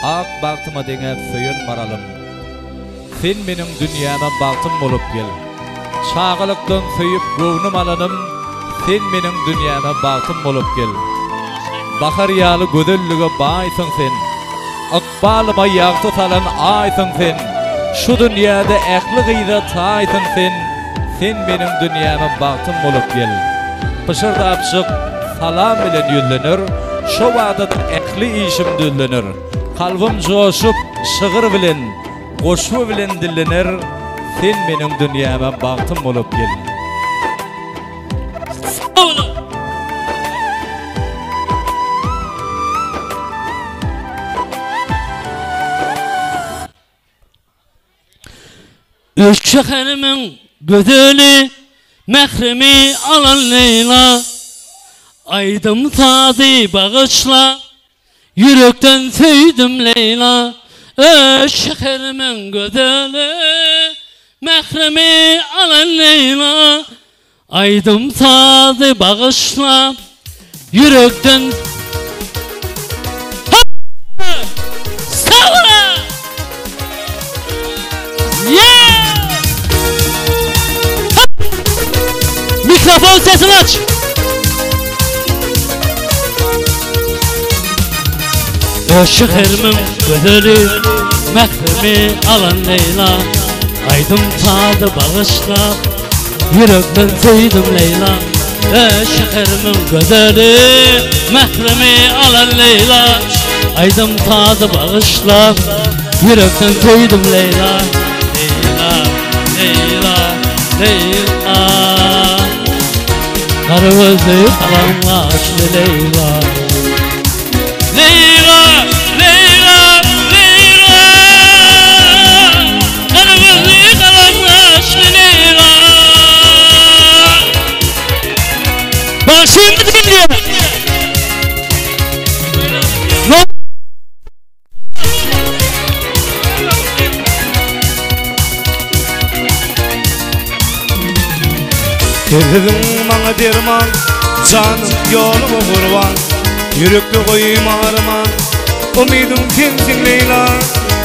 Ak bagtyma deňäp söýen maralym. Sen meniň dünýäme bagtym bolup gel. Çagalykdan söýüp göwnüm alanym, Sen meniň dünýäme bagtym bolup gel. Bahar ýaly gözellige baýsyň sen. Ykbalyma ýagty salan Aýsyň sen, Şu dünýäde ähli gyza taýsyň sen, Sen meniň dünýäme bagtym bolup gel. Pyşyrdapjyk salam bilen ýüzlener, Şo bada-da ähli işim düzlener. Kalbym joşup, şygyr bilen, goşgy bilen dillener, Sen meniň dünýäme bagtym bolup gel. Üç şäherimiň gözeli, Mährimi alan Leýla. Aýdym-sazy bagyşla, Ýürekden söýdüm Leýla. Üç şäherimiň gözeli, Mährimi alan Leýla. Aýdym sazy bagyşla ýürekden Mikrofon sesini aç. Şäherimiň gözeli Mährimi alan Leýla Aýdym sazy bagyşla Ýürekden söýdüm Leýla Şäherimiň gözeli Mährimi alan Leýla Aýdym sazy bagyşlap Ýürekden söýdüm Leýla Leýla, Leýla, Leýla Gara gözli galam gaşly Leýla Leýla, Leýla, Leýla Gara gözli galam gaşly Leýla Bagşymyz gelýär. Sensizin maňa derman, Janym ýoluňa gurban, Ýürekde goýma arman, Umydym sensiň Leýla.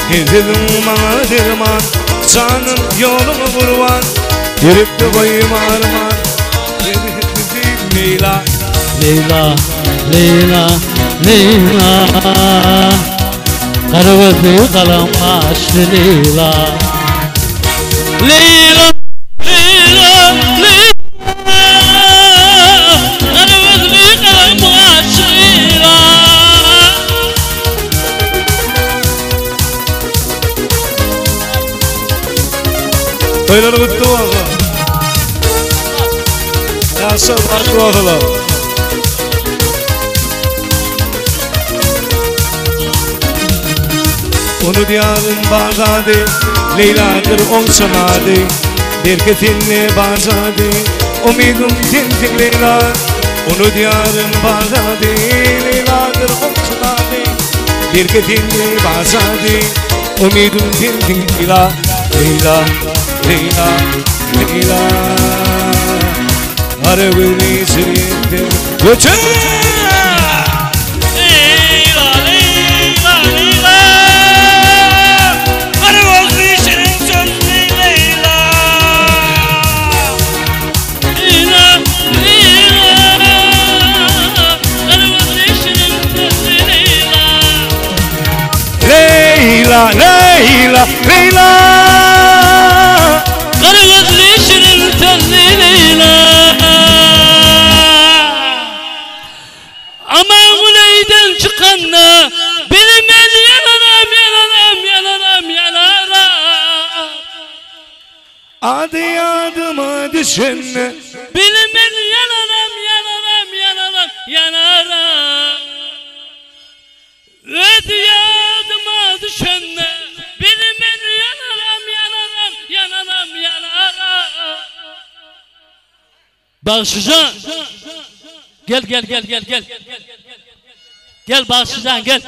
Sensizin maňa derman, Janym ýoluňa gurban, Ýürekde goýma arman, Sensizin Leýla. Leýla, Leýla, Leýla Gara gözli galam gaşly Leýla Leýla, Leýla, Leýla Gara gözli galam gaşly Leýla. Toýlar gutly bolsun. Ýaşlar bagtly bolsunlar. Unudýaryn bar zady, Leýladyr oň çyn ady. Belki sende bar zady, Umydym sensiň Leýla. Unudýaryn bar zady, Leýladyr oň çyn ady. Belki sende bar zady, Umydym sensiň Leýla. Leýla, Leýla, Leýla. Gara gözli şirin sen. Göçür! Leýla, Leýla, Leýla. Gara gözli şirin sözli Leýla. Leýla, Leýla. Gara gözli şirin sözli Leýla. Leýla, Leýla, Leýla. Gara gözli şirin sözli Leýla. Amangül öýden çykanda Bilemen ýanaram ýanaram ýanaram ýanaram. Ady ýadyma düşende. Bilemen ýanaram ýanaram ýanaram ýanaram. Özi ýadyma düşende Bilemen ýanaram ýanaram ýanaram ýanaram. Bagşyjan gel gel gel gel gel gel bagşyjan gel.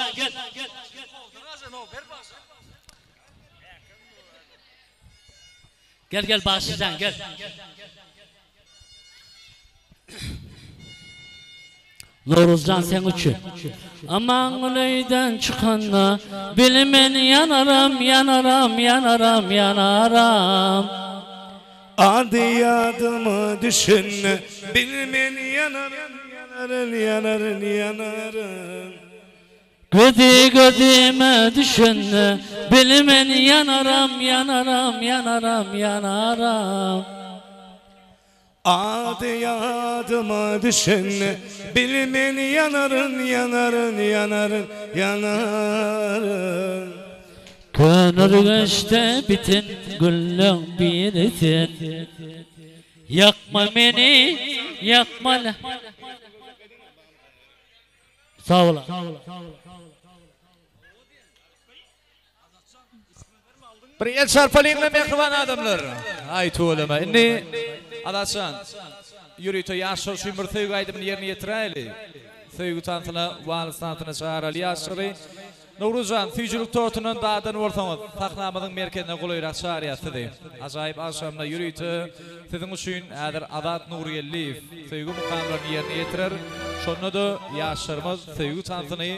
Gel gel bagşyjan gel. Nowruzjan seň üçin. Aman öýden çykanda bilmen ýanaram ýanaram ýanaram ýanaram. Ady ýadyma düşende bilmen ýanaryn ýanaryn ýanaryn ýanaryn. Gözi gözüme düşende bilmen ýanaram ýanaram ýanaram ýanaram. Ady ýadyma düşende bilmen ýanaryn ýanaryn ýanaryn ýanaryn. Köneürgençde biten gülleň biri sen. Ýakma meni ýakma. Sag boluň. Bir el çarpalyňla mähriban adamlar. Aý tüweleme. Indi Azatjan ýörite ýaşlar üçin bir söýgi aýdymyny ýerine ýetiräýeli. Söýgi tansyna, wals tansyna çagyraly ýaşlary. Nowruzjan, süýjülik tortundan dadan bolsaňyz, sahnamyzyň merkezine golaýrak çagyrýas sizi. Ajaýyp agşamda ýörite siziň üçin häzir Azat Nurgeldiýew söýgi mukamlaryny ýerine ýetirer. Şonda-da ýaşlarymyz söýgi tansyny,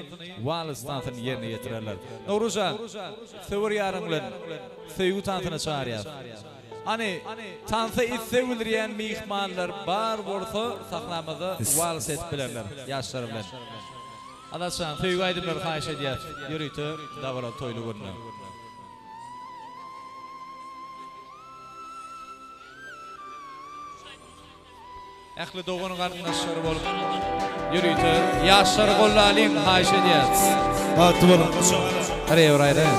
wals tansyny ýerine ýetirerler. Nowruzjan, söwer ýaryň bilen söýgi tansyna çagyrýas. Hany, tansa isleg bildirýän myhmanlar bar bolsa sahnamyzda wals edip bilerler ýaşlar bilen. Azatjan, söýgi aýdymlary haýyş edýäs ýörite dabaraly toýly günde. Ähli dogan garyndaşlary bolup ýörite ýaşlary gollalyň haýyş edýäs. Bagtly boluň. Hare bir aýdaýyň.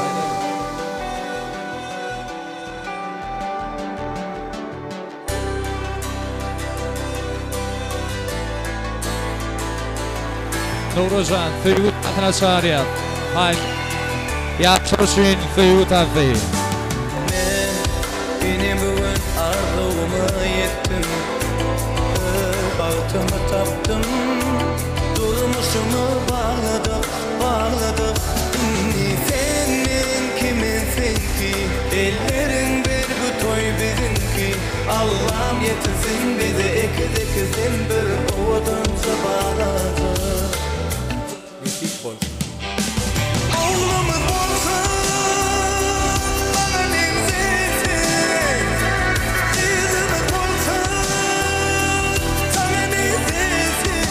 Nowruzjan söýgi tansyna çagyrýas. Haýyş ýaşlar üçin söýgi tansy. Men ine bu gün arzuwyma ýetdim Öz bagtymy tapdym Durmuşymy bagladyk, bagladyk Indi sen meňki, men seňki Elleriň ber bu toý biziňki Allam ýetirsin bize ekiz ekizden bir owadanja balaja. Nesip bolsun. Oglumyz bolsun maňa meňzesin Gyzymyz bolsun saňa meňzesin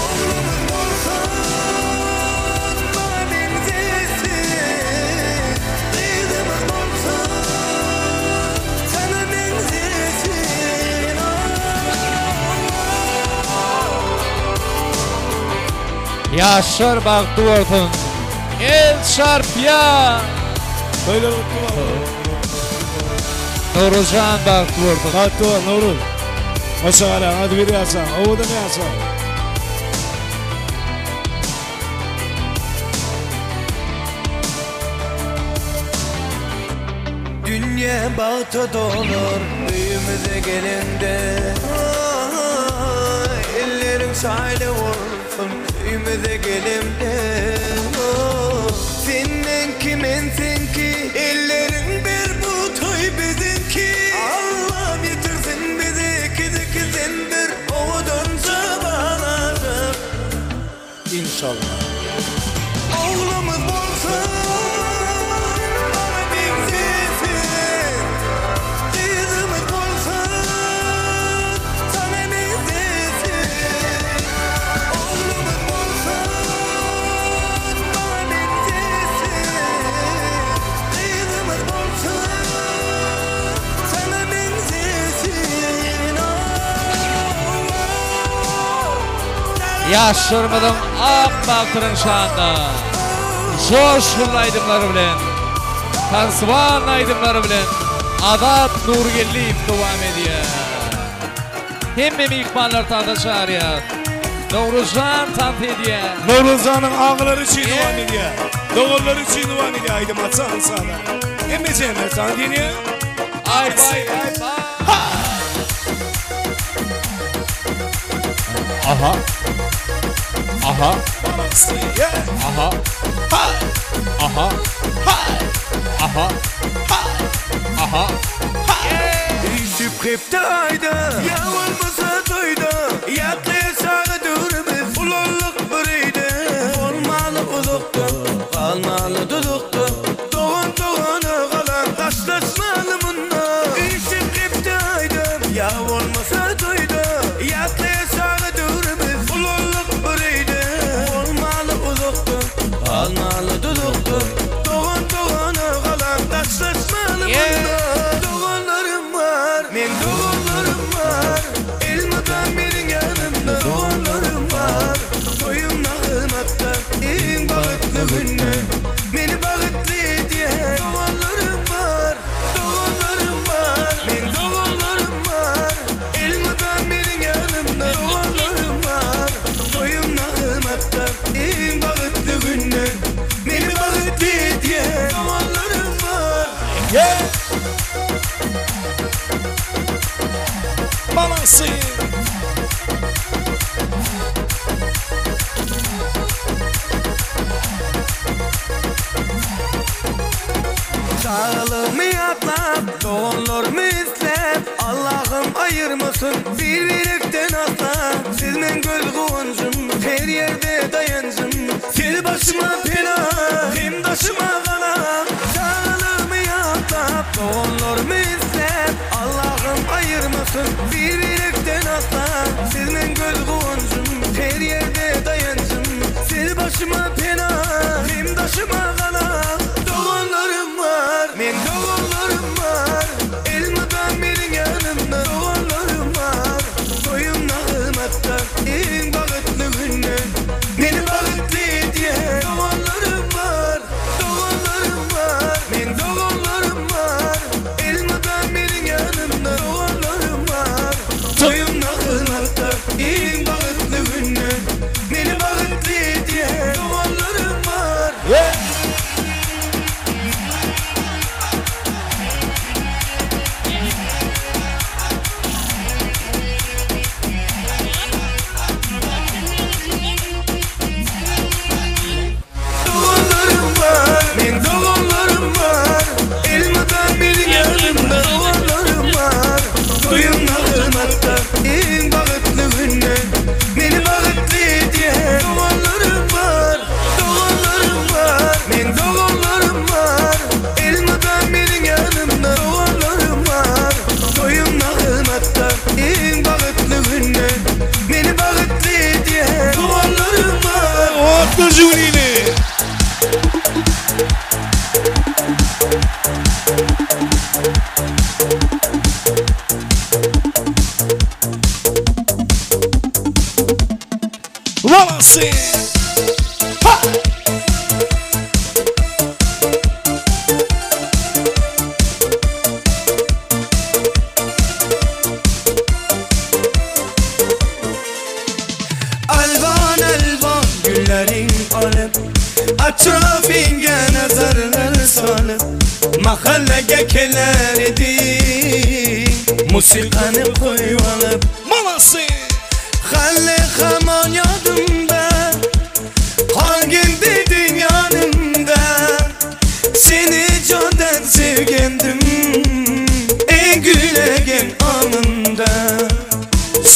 Oglumyz bolsun maňa meňzesin Gyzymyz bolsun saňa meňzesin Ýaşlar bagtly bolsun. El çarpýa. Toýlar gutly bolsun. Nowruzjan bagtly bolsun. Bagtly bol Nowruz. Hoşa garaň agzybir ýaşaň, owadan ýaşaň. Dünýe bagta dolar öýümize gelende Elleriň şaýly bolsun öýümize gelemde Sen meňki men seňki elleriň ber bu toý biziňki Allam ýetirsin bizi ekiz-ekizden bir owadanja balajyk Inşallah. Oglumyz bolsun maňa meňzesin Gyzymyz bolsun saňa meňzesin Oglumyz bolsun maňa meňzesin Gyzymyz bolsun saňa meňzesin Ýaşlarymyzyň ak bagtynyň şanyna joşgunly aýdymlary bilen, tansywan aýdymlary bilen Azat Nurgeldiýew dowam edýär. Hemme myhmanlary tansa çagyrýas. Nowruzjan tans edýär. Nowruzjanyň agalary üçin dowam edýär. Doganlary üçin dowam edýär aýdym açan sada. Hemme jemle jan diýýär. Aý baý aý baý. Aha. Aha. Aha. Aha. Aha. Aha. Üýşüp hepde aýda, ýa bolmasa toýda, Ýatlaýas çaga döwrümiz, ulaldyk bir öýde. Bolmaly uzakda, galmaly duzakda, Dogan dogana galan, daşlaşmaly munda. Üýşüp hepde aýda, ýa bolmasa toýda, Ýatlaýas çaga döwrümiz, ulaldyk bir öýde. Bolmaly uzakda, galmaly duzakda, Dogan dogana galan, daşlaşmaly munda. Doganlarym bar, meň doganlarym bar, Elmydam meniň ýanymda doganlarym bar. Toýum nagymatda, iň bagtly günde, Meni bagtly edýän doganlarym bar. Doganlarym bar, meň doganlarym bar, Elmydam meniň ýanymda doganlarym bar. Toýum nagymatda, iň bagtly günde, Meni bagtly edýän doganlarym bar. Balasy. Çagalygymy ýatlap, doganlarymy isläp, Allahym aýyrmasyn bir-birekden asla. Siz meň göz guwanjym, her ýerde daýanjym. Siz başyma pena, hem daşyma gala. Çagalygymy ýatlap, doganlarymy isläp, Allahym aýyrmasyn bir-birekden asla. Siz meň göz guwanjym, her ýerde daýanjym. Siz başyma pena, hem daşyma gala. Doganlarym bar, meň doganlarym bar, Elmydam meniň ýanymda doganlarym bar. Toýum nagymatda, iň bagtly günde, Meni bagtly edýän doganlarym bar. Doganlarym bar, meň doganlarym bar, Elmydam meniň ýanymda doganlarym bar. Toýum nagymatda, iň bagtly günde, Meni bagtly edýän doganlarym bar. Doganlarym bar, meň doganlarym bar, Elmydam meniň ýanymda doganlarym bar. Toýum nagymatda, iň bagtly günde, Meni bagtly edýän doganlarym bar. Doganlarym bar, meň doganlarym bar, Elmydam meniň ýanymda doganlarym bar. Toýum nagymatda, iň bagtly günde, Meni bagtly edýän doganlarym bar. Otly Žigulini. Balasy. Ha! Mahallaga kelar eding Musiqani qo'yib olib Malasi Hali hamon yodimda Qolgin deding yonimda Seni jondan sevgandim Eng gullagan onimda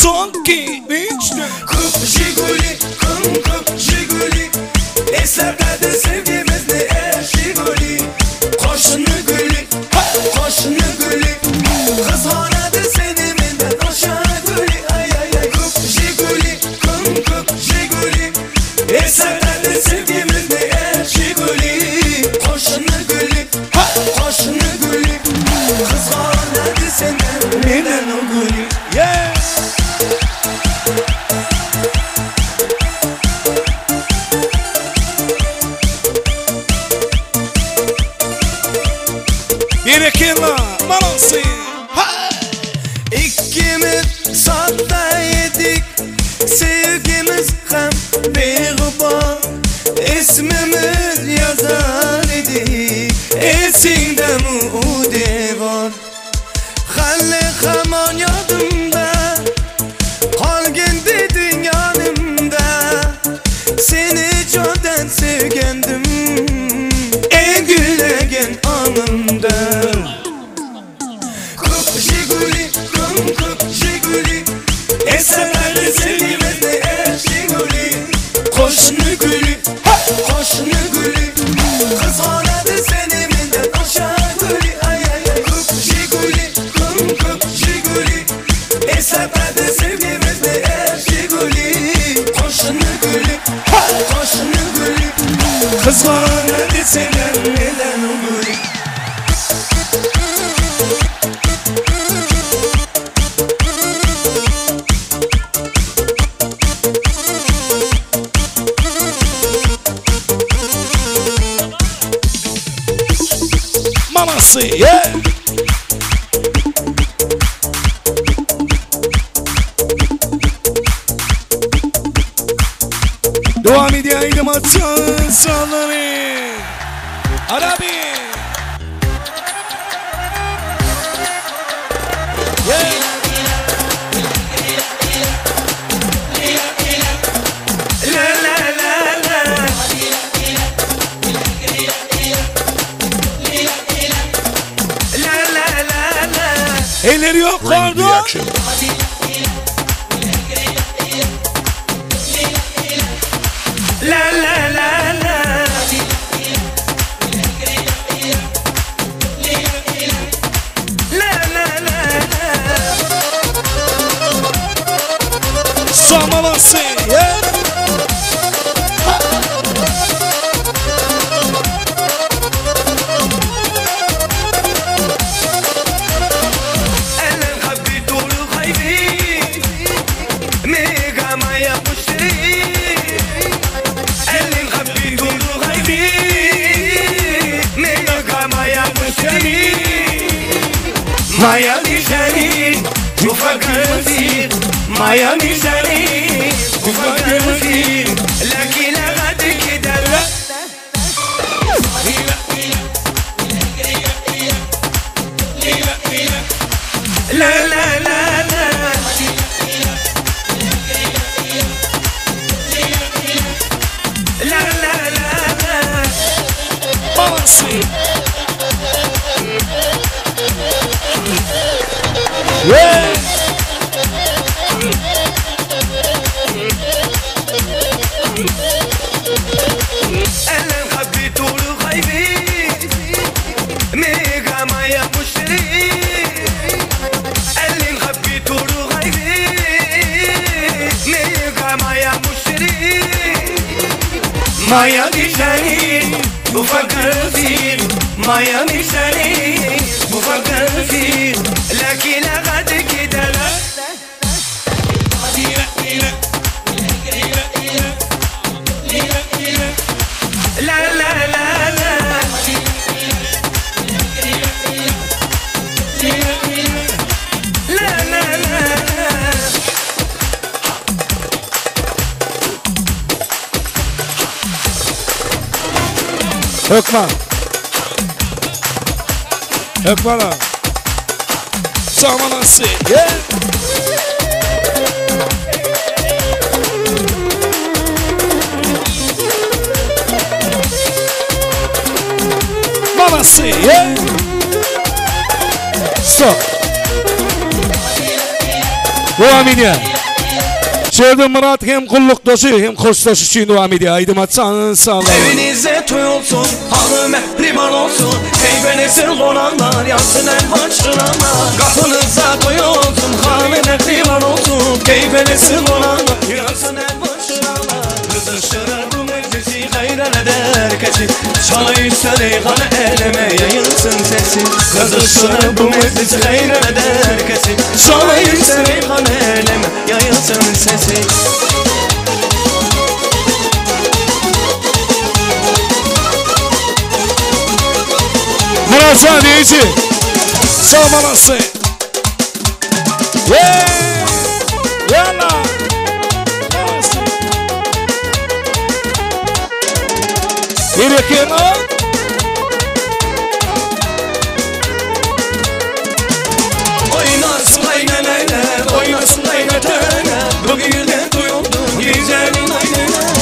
Son 2 3 4 Ko'p Jiguli, ko'm ko'p Jiguli Eslatadi sevgimizni er Jiguli Qoshini guli, qoshini guli Qizg'onadi seni mendan osha guli Ay ay ay ko'p Jiguli, ko'm ko'p Jiguli Eslatadi sevgimizni er Jiguli Qoshini guli, qoshini guli Qizg'onadi seni mendan o guli Yeah! Berekella, malasi. Ikkimiz sodda edik Sevgimiz ham beg'ubor Ismimiz yozar edik Esingdami u devor Hali hamon yodimda Qolgin deding yonimda Seni jondan sevgandim Eng gullagan onimda Ko'p Jiguli, ko'm ko'p Jiguli Eslatadi sevgimizni er Jiguli Qo'shni guli, qo'shni guli Qizg'onadi seni mendan osha guli Ay ay ay ko'p Jiguli, ko'm ko'p Jiguli Eslatadi sevgimizni er Jiguli Qo'shni guli, qo'shni guli Qizg'onadi seni mendan guli Malasi, yeah! Devam ediyor haydi maçın sonları. Arabi. Yeah. La la la la La la la la Elleri yok Bring the orada. action. La la la la La la la la Samalası. Yeah. أنا نخبي طول خايفين ميغا ما يا مشتري أنا نخبي طول خايفين ميغا ما يا مشتري ما يا نشاني مفكر فيك ما يا نشاني مفكر فيك لكن لا غد كده لا لا لا لا لا لا لا لا لا Malasi. Yeah. أنا نخبي طول خايفين ميغا ما يا مشتري اللي نخبي طول خايفين ميغا ما يا مشتري ما يا نشاني مفكر فيك ما يا نشاني مفكر فيك لكن لا غد كده لا لا لا لا لا لا لا لا لا Hökman. Hökmana. Samanasy. Yeah. Mamasy. Yeah. Stop. Dowam edýär. Şerde Myrat hem gullukdaşy hem hoşdaşy üçin dowam edýär. Aýdyma janyny saglygy. Evinizde toý olsun, haly mähriban olsun, Keýpelesin gonaklar, ýansyn elwan çyralar. Gapyňyzda toý olsun, haly mähriban olsun, Keýpelesin gonaklar, ýansyn elwan çyralar. Gyzyşdyrar bu mejlisi, haýran eder keçi, Çala ýüzseli hany äleme ýaýylsyn sesi. Gyzyşdyrar bu mejlisi, haýran eder keçi, Çala ýüzseli hany äleme ýaýylsyn sesi. Myrat jan diýiji. Sag bolasy. Yeah! Ýalla! Berekella! Oýnasyn gaýneneler, oýnasyn gaýneteler, Bu girde toý oldy, güzelin aýneneler.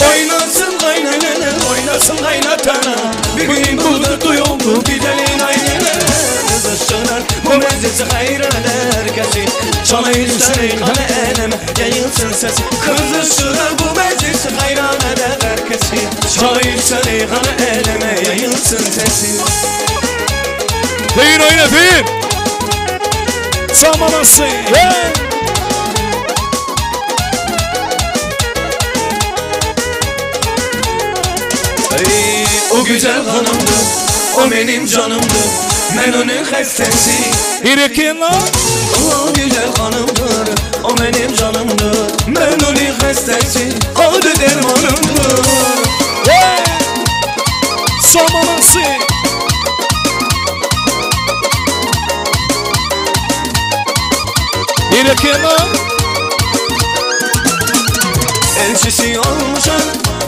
Oýnasyn gaýneneler, oýnasyn gaýneteler, Bu gün toý oldy, güzelin aýneneler. Gyzyşdyrar bu mejlisi haýran eder kesi, Çala ýüzleri hany äleme ýaýylsyn sesi. Gyzyşdyrar bu mejlisi haýran eder kesi, Çala ýüzleri hany äleme ýaýylsyn sesi. Söýün oýna söýün. Samanasy. Yeah. Ey, o güzel hanımdı, o benim canımdı. Ben onun hastası. Berekella. O güzel hanımdır, o benim canımdır. Ben onun hastası, o da dermanımdır. Yeah. Samanasy. Berekella. Elçisi olmuşam,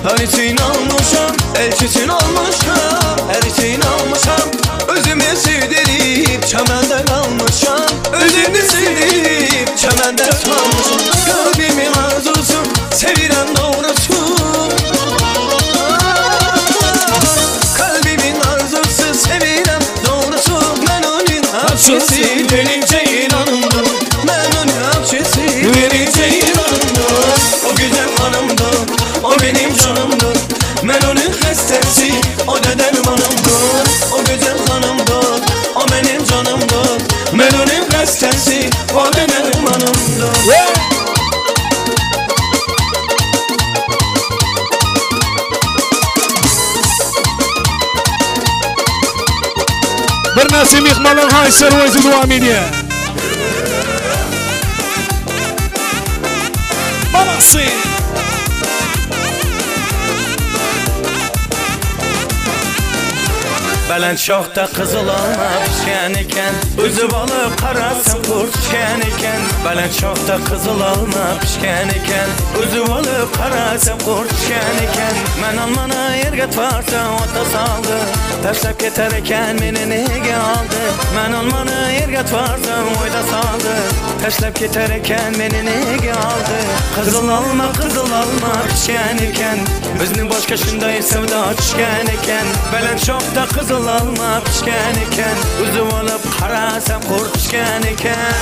her için almışam. Elçisin olmuşam, her için almışam. Özümü sevdirip çemenden almışam. Özümü sevdirip çemenden almışam. Kalbimin arzusu, sevirem doğrusu. Kalbimin arzusu, sevirem doğrusu. Ben onun hapşesi, benim ceylanımdır. Ben onun hapşesi, benim ceylanımdır. O güzel hanımdır, o benim canımdır. Ben onun hastası, o da dermanımdır. O güzel hanımdır, o benim canımdır. Ben onun hastası, o da dermanımdır. Yeah. Bir näçe myhmanlaryň haýyşlary boýunça dowam edýär. Mamasy. Belent şahta kızıl alma pişken eken, Üzüp alıp karasın kurt düşken eken. Belent şahta kızıl alma pişken eken, Üzüp alıp karasın kurt düşken eken. Men almanı yerge tvarsa ota saldı, Taşlap keter eken meni nege aldı. Men almanı yerge tvarsa oyda saldı, Taşlap keter eken meni nege aldı. Kızıl alma kızıl alma pişken eken, Bizni başka şunday sevda düşken eken. Belent şahta kızıl alma pişken eken, Üzüp alıp karasam kurt düşken eken.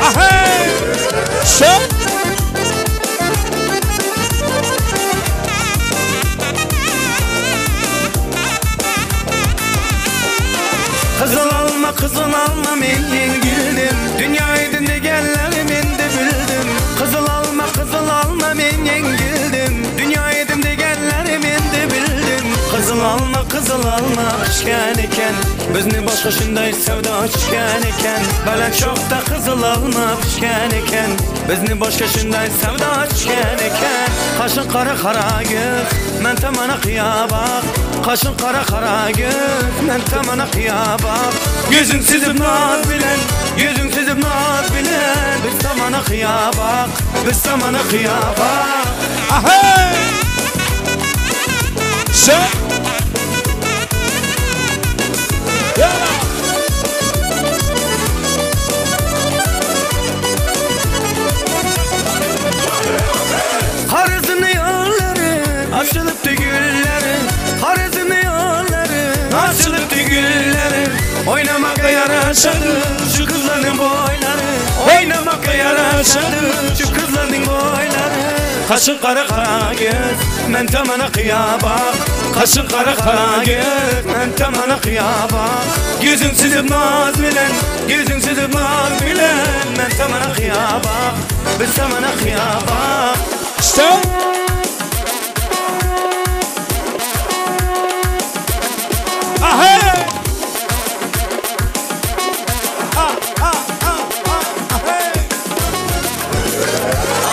Ahey! Şöp! Kızıl alma kızıl alma men yengildim, Dünya degenlerim endi bildim. Kızıl alma kızıl alma men yengildim, Dünya degenlerim endi bildim. Kızıl alma kızıl alma pişken eken, Bizni başka şunday sevda düşken eken. Belent şokta kızıl alma pişken eken, Bizni başka şunday sevda düşken eken. Kaşın kara kara göz, men tamana kıya bak. Kaşın kara kara göz, men tamana kıya bak. Yüzün süzüp naz bilen, yüzün süzüp naz bilen, Biz tamana kıya bak, biz tamana kıya bak. Ahey! Sen! Yalla! ýaraşady şu gyzlaryň boýlary Oýnamakga ýaraşady şu gyzlaryň boýlary Kaşy gara gara göz men tamana kyýa bak Kaşy gara gara göz men tamana kyýa bak Ýüzüň süzüp naz bilen Ýüzüň süzüp naz bilen men tamana kyýa bak Biz tamana kyýa bak Stop.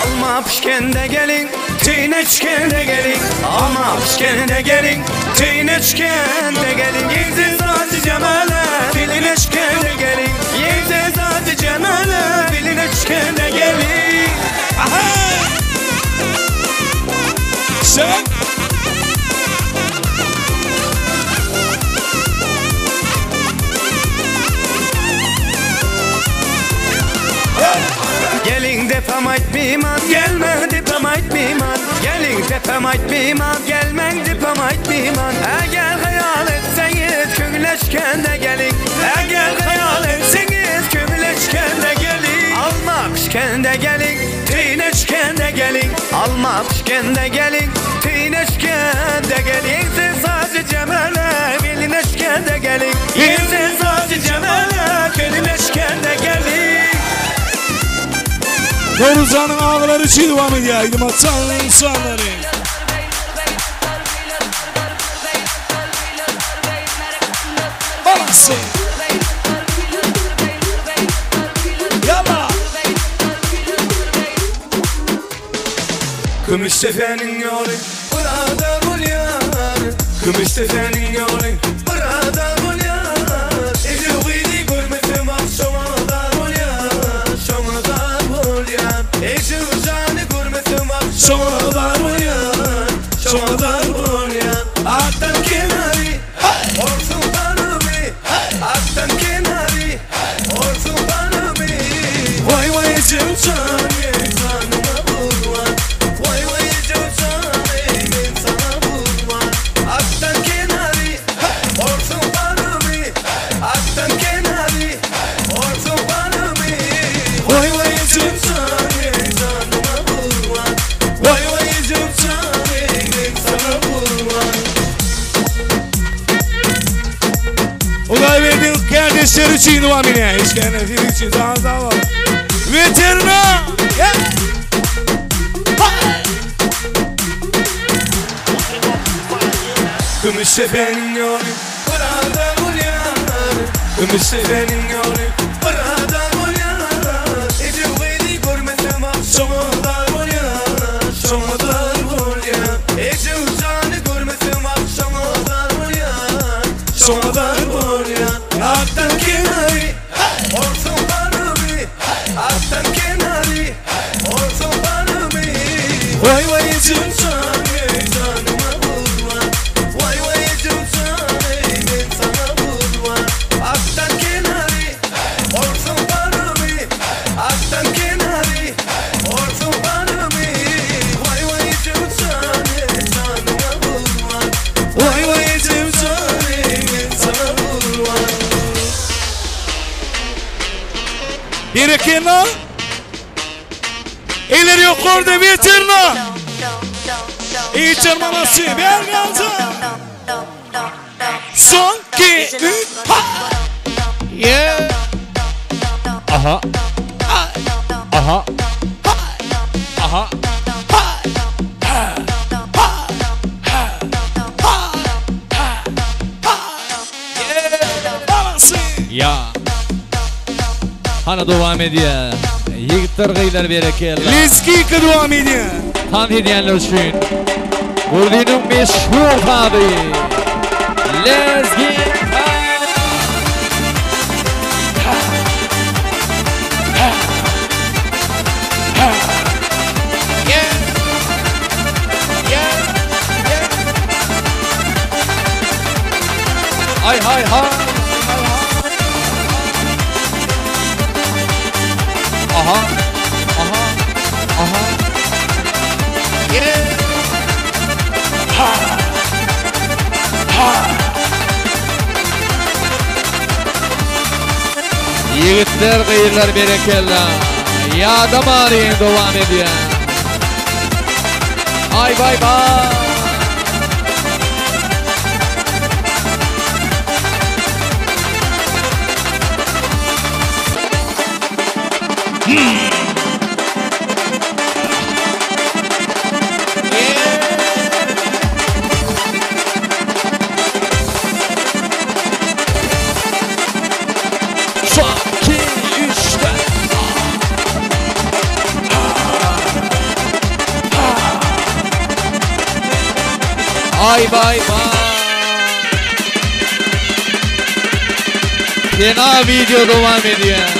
Alma pişkende gelin, tüýne çükende gelin Alma pişkende gelin, tüýne çükende gelin Ýeňse zaty jemale, biline çükende gelin Ýeňse zaty jemale, biline çükende gelin Sen. Gelin depem aýtmyman, gelme depem aýtmyman Gelin depem aýtmyman, gelmeň depem aýtmyman Eger hyýal etseňiz köňleşkende gelin Eger hyýal etseňiz köňleşkende gelin Alma pişkende gelin, tüýne çükende gelin Alma pişkende gelin, tüýne çükende gelin Ýeňse sazy jemele, beline çükende gelin Ýeňse sazy jemele, beline çükende gelin. Nowruzjanyň agalary üçin dowam edýär aýdym atjan sazlary. Balasy. Ýalla. Kümüşdepeniň ýoly burada bolýar Kümüşdepeniň ýoly burada bolýar Ejew gyzy görmesem ah şoňa zar bolýar Şoňa zar bolýar Ejew jany görmesem ah şoňa zar bolýar Şoňa zar bolýar Atdan kenary Orsuň ganymy Atdan kenary Orsuň ganymy Waý waý ejew jany janyma gurban Waý waý ejew jany men saňa gurban Atdan kenary Orsuň ganymy Atdan kenary Orsuň ganymy Waý waý ejew jany janyma gurban Waý waý ejew jany men saňa gurban. Hudaýberdiň kärdeşleri üçin dowam edýär. Işlerini siziň üçin sag sag boluň. Weterina! Kümüşdepeniň ýoly burada bolýar Kümüşdepeniň ýoly burada bolýar Ejew gyzy görmesem ah şoňa zar bolýar Şoňa zar bolýar Ejew jany görmesem ah şoňa zar bolýar Şoňa zar bolýar Atdan kenary Orsuň ganymy Atdan kenary Orsuň ganymy Waý waý ejew jany janyma gurban Waý waý ejew jany men saňa gurban Atdan kenary Orsuň ganymy Atdan kenary Orsuň ganymy Waý waý ejew jany janyma gurban Waý waý ejew jany men saňa gurban. Berekella. Eller ýokarda weterina. Içer mamasy bergança. Son ki üç ha. Yeah. Aha. Aha. Aha. Ya. Hana dowam edýär. Ýigitler gyzlar berekella. Lezginka dowam edýär. Tans edýänler üçin Gurdynyň meşhur sazy Lezginka. Ay hay hay. Aha. Aha. Aha. Yeah. Ha. Ha. Ýigitler gyzlar berekella. Ýadamalyň dowam edýär. Aý baý baý. Son, iki, üç, dört. Aý baý baý. Fena video dowam edýär.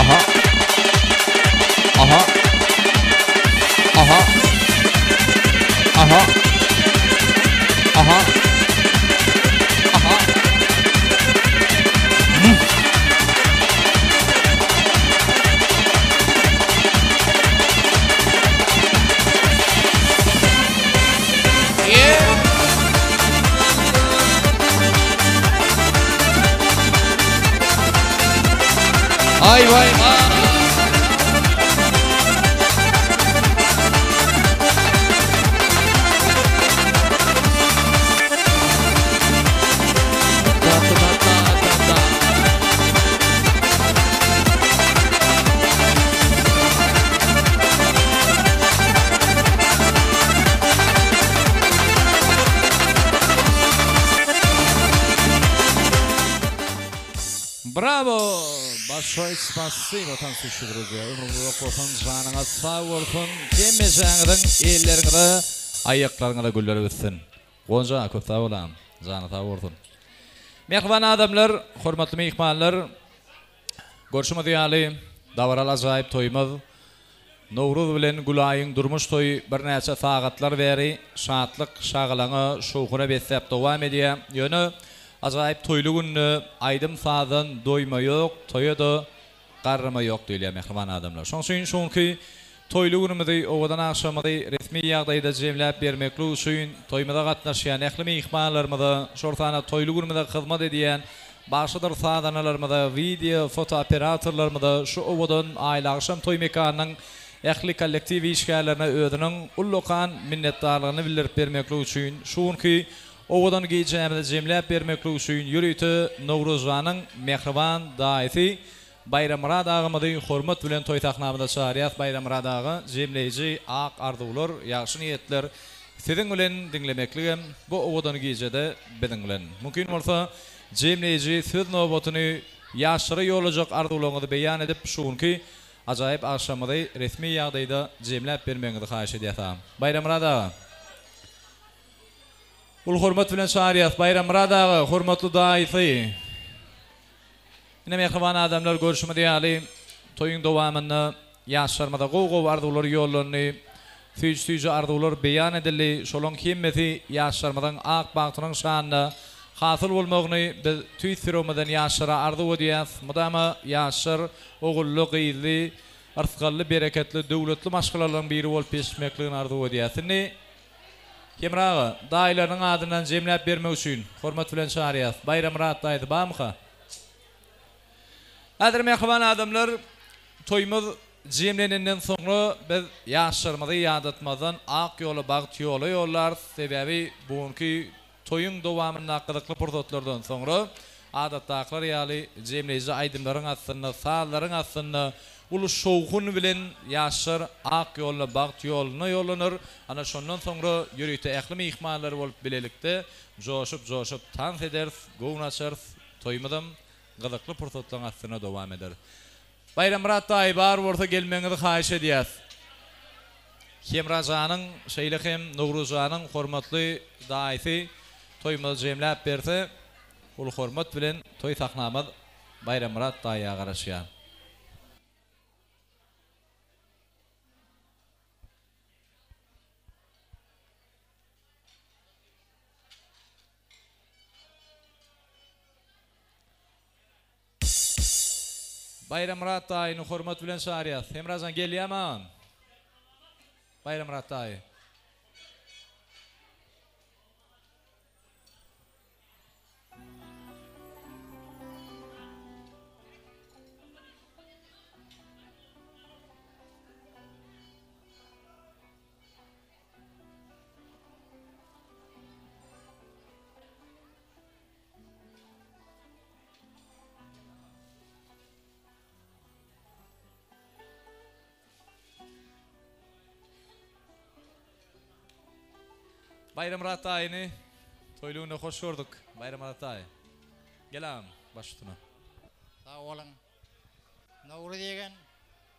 Aha. Aha. Aha. Aha. Aha. Aha. Hmm. Aý waý waý. Bravo! Bolşoý spasibo tansuýşi druzýa. Ömrüňiz uzak bolsun, janyňyz sag bolsun, hemmejaňyzyň elleriňize, aýaklaryňyza güller bitsin. Gonja köp sag bol agam. Jany sag bolsun. Mähriban adamlar, hormatly myhmanlar, Görşüňiz ýaly, dabaraly ajaýyp toýumyz Nowruz bilen Gülaýyň durmuş toýy birnäçe sagatlar bäri şatlyk, şagalaňa, şowhuna besläp dowam edýär. Ýöne ajaýyp toýly günde aýdym-sazdan doýma ýok, toýa-da garrama ýok diýilýär mähriban adamlar. Şonuň üçin şu günki toýly günümizi, owadan agşamymyzy resmi ýagdaýda jemläp bermeklik üçin toýumyza gatnaşýan ähli myhmanlarymyza, şol sanda toýly günümize hyzmat edýän Bagşydyr sazandalarymyza, wideo, foto operatorlarymyza, şu owadan aýly agşam toý mekanynyň ähli kollektiw işgärlerine özüniň ullakan minnetdarlygyny bildirip bermeklik üçin, şu günki owadan gijämizi jemläp bermeklik üçin ýörite Nowruzjanyň mähriban daýysy Baýrammyrat agamyzy hormat bilen toý sahnamyza çagyrýas Baýrammyrat aga jemleýji ak arzuwlar, ýagşy niýetler siziň bilen diňlemekligem bu owadan gijede biziň bilen. Mümkin bolsa jemleýji söz nobatyny ýaşlara ýollajak arzuwlaryňyzy beýan edip şu günki ajaýyp agşamyzy resmi ýagdaýda jemläp bermegiňizi haýyş edýäs agam. Baýrammyrat aga. Uly hormat bilen çagyrýas Baýrammyrat aga hormatly daýysy. Ine mähriban adamlar görşümiz ýaly toýuň dowamynda ýaşlarymyza gowy-gowy arzuwlar ýollandy, süýji-süýji arzuwlar beýan edildi. Şolaň hemmesi ýaşlarymyzyň ak bagtynyň şanyna hasyl bolmagyny biz tüýs ýüregimizden ýaşlara arzuw edýäs. Mydama ýaşlar ogully, gyzly, yrsgally, bereketli, döwletli maşgalalaryň biri bolup ýetişmekligini arzuw edýäs. Indi Hemra aga, daýylarynyň adyndan jemläp bermek üçin hormat bilen çagyrýas. Baýramyrat daýysy barmyka? Häzir mähriban adamlar, toýumyz jemlenenden soňra biz ýaşlarymyzy ýadatmazdan ak ýola, bagt ýola ýollarys. Sebäbi bu günki toýuň dowamyndaky gyzykly pursatlardan soňra adatdakylar ýaly jemleýji aýdymlaryň astynda, sazlaryň astynda uly şowhun bilen ýaşlar ak ýoluna, bagt ýoluna ýollanar. Ana şondan soňra ýörite ähli myhmanlar bolup bilelikde joşup-joşup tans ederis, göwün açarys. Toýumyzam gyzykly pursatlaryň astynda dowam eder. Baýrammyrat daýy bar bolsa gelmegiňizi haýyş edýäs. Hemrajanyň şeýle hem Nowruzjanyň hormatly daýysy toýumyzy jemläp berse uly hormat bilen toý sahnamyz Baýrammyrat daýa garaşýar. Baýrammyrat daýyny hormat bilen çagyrýas. Hemrajan gelýämi agam? Baýrammyrat daýy. Baýramyrat daýyny toýly günde hoş gördük. Baýramyrat daýy. Gel agam, baş üstüne. Sag boluň. Nowruz ýegen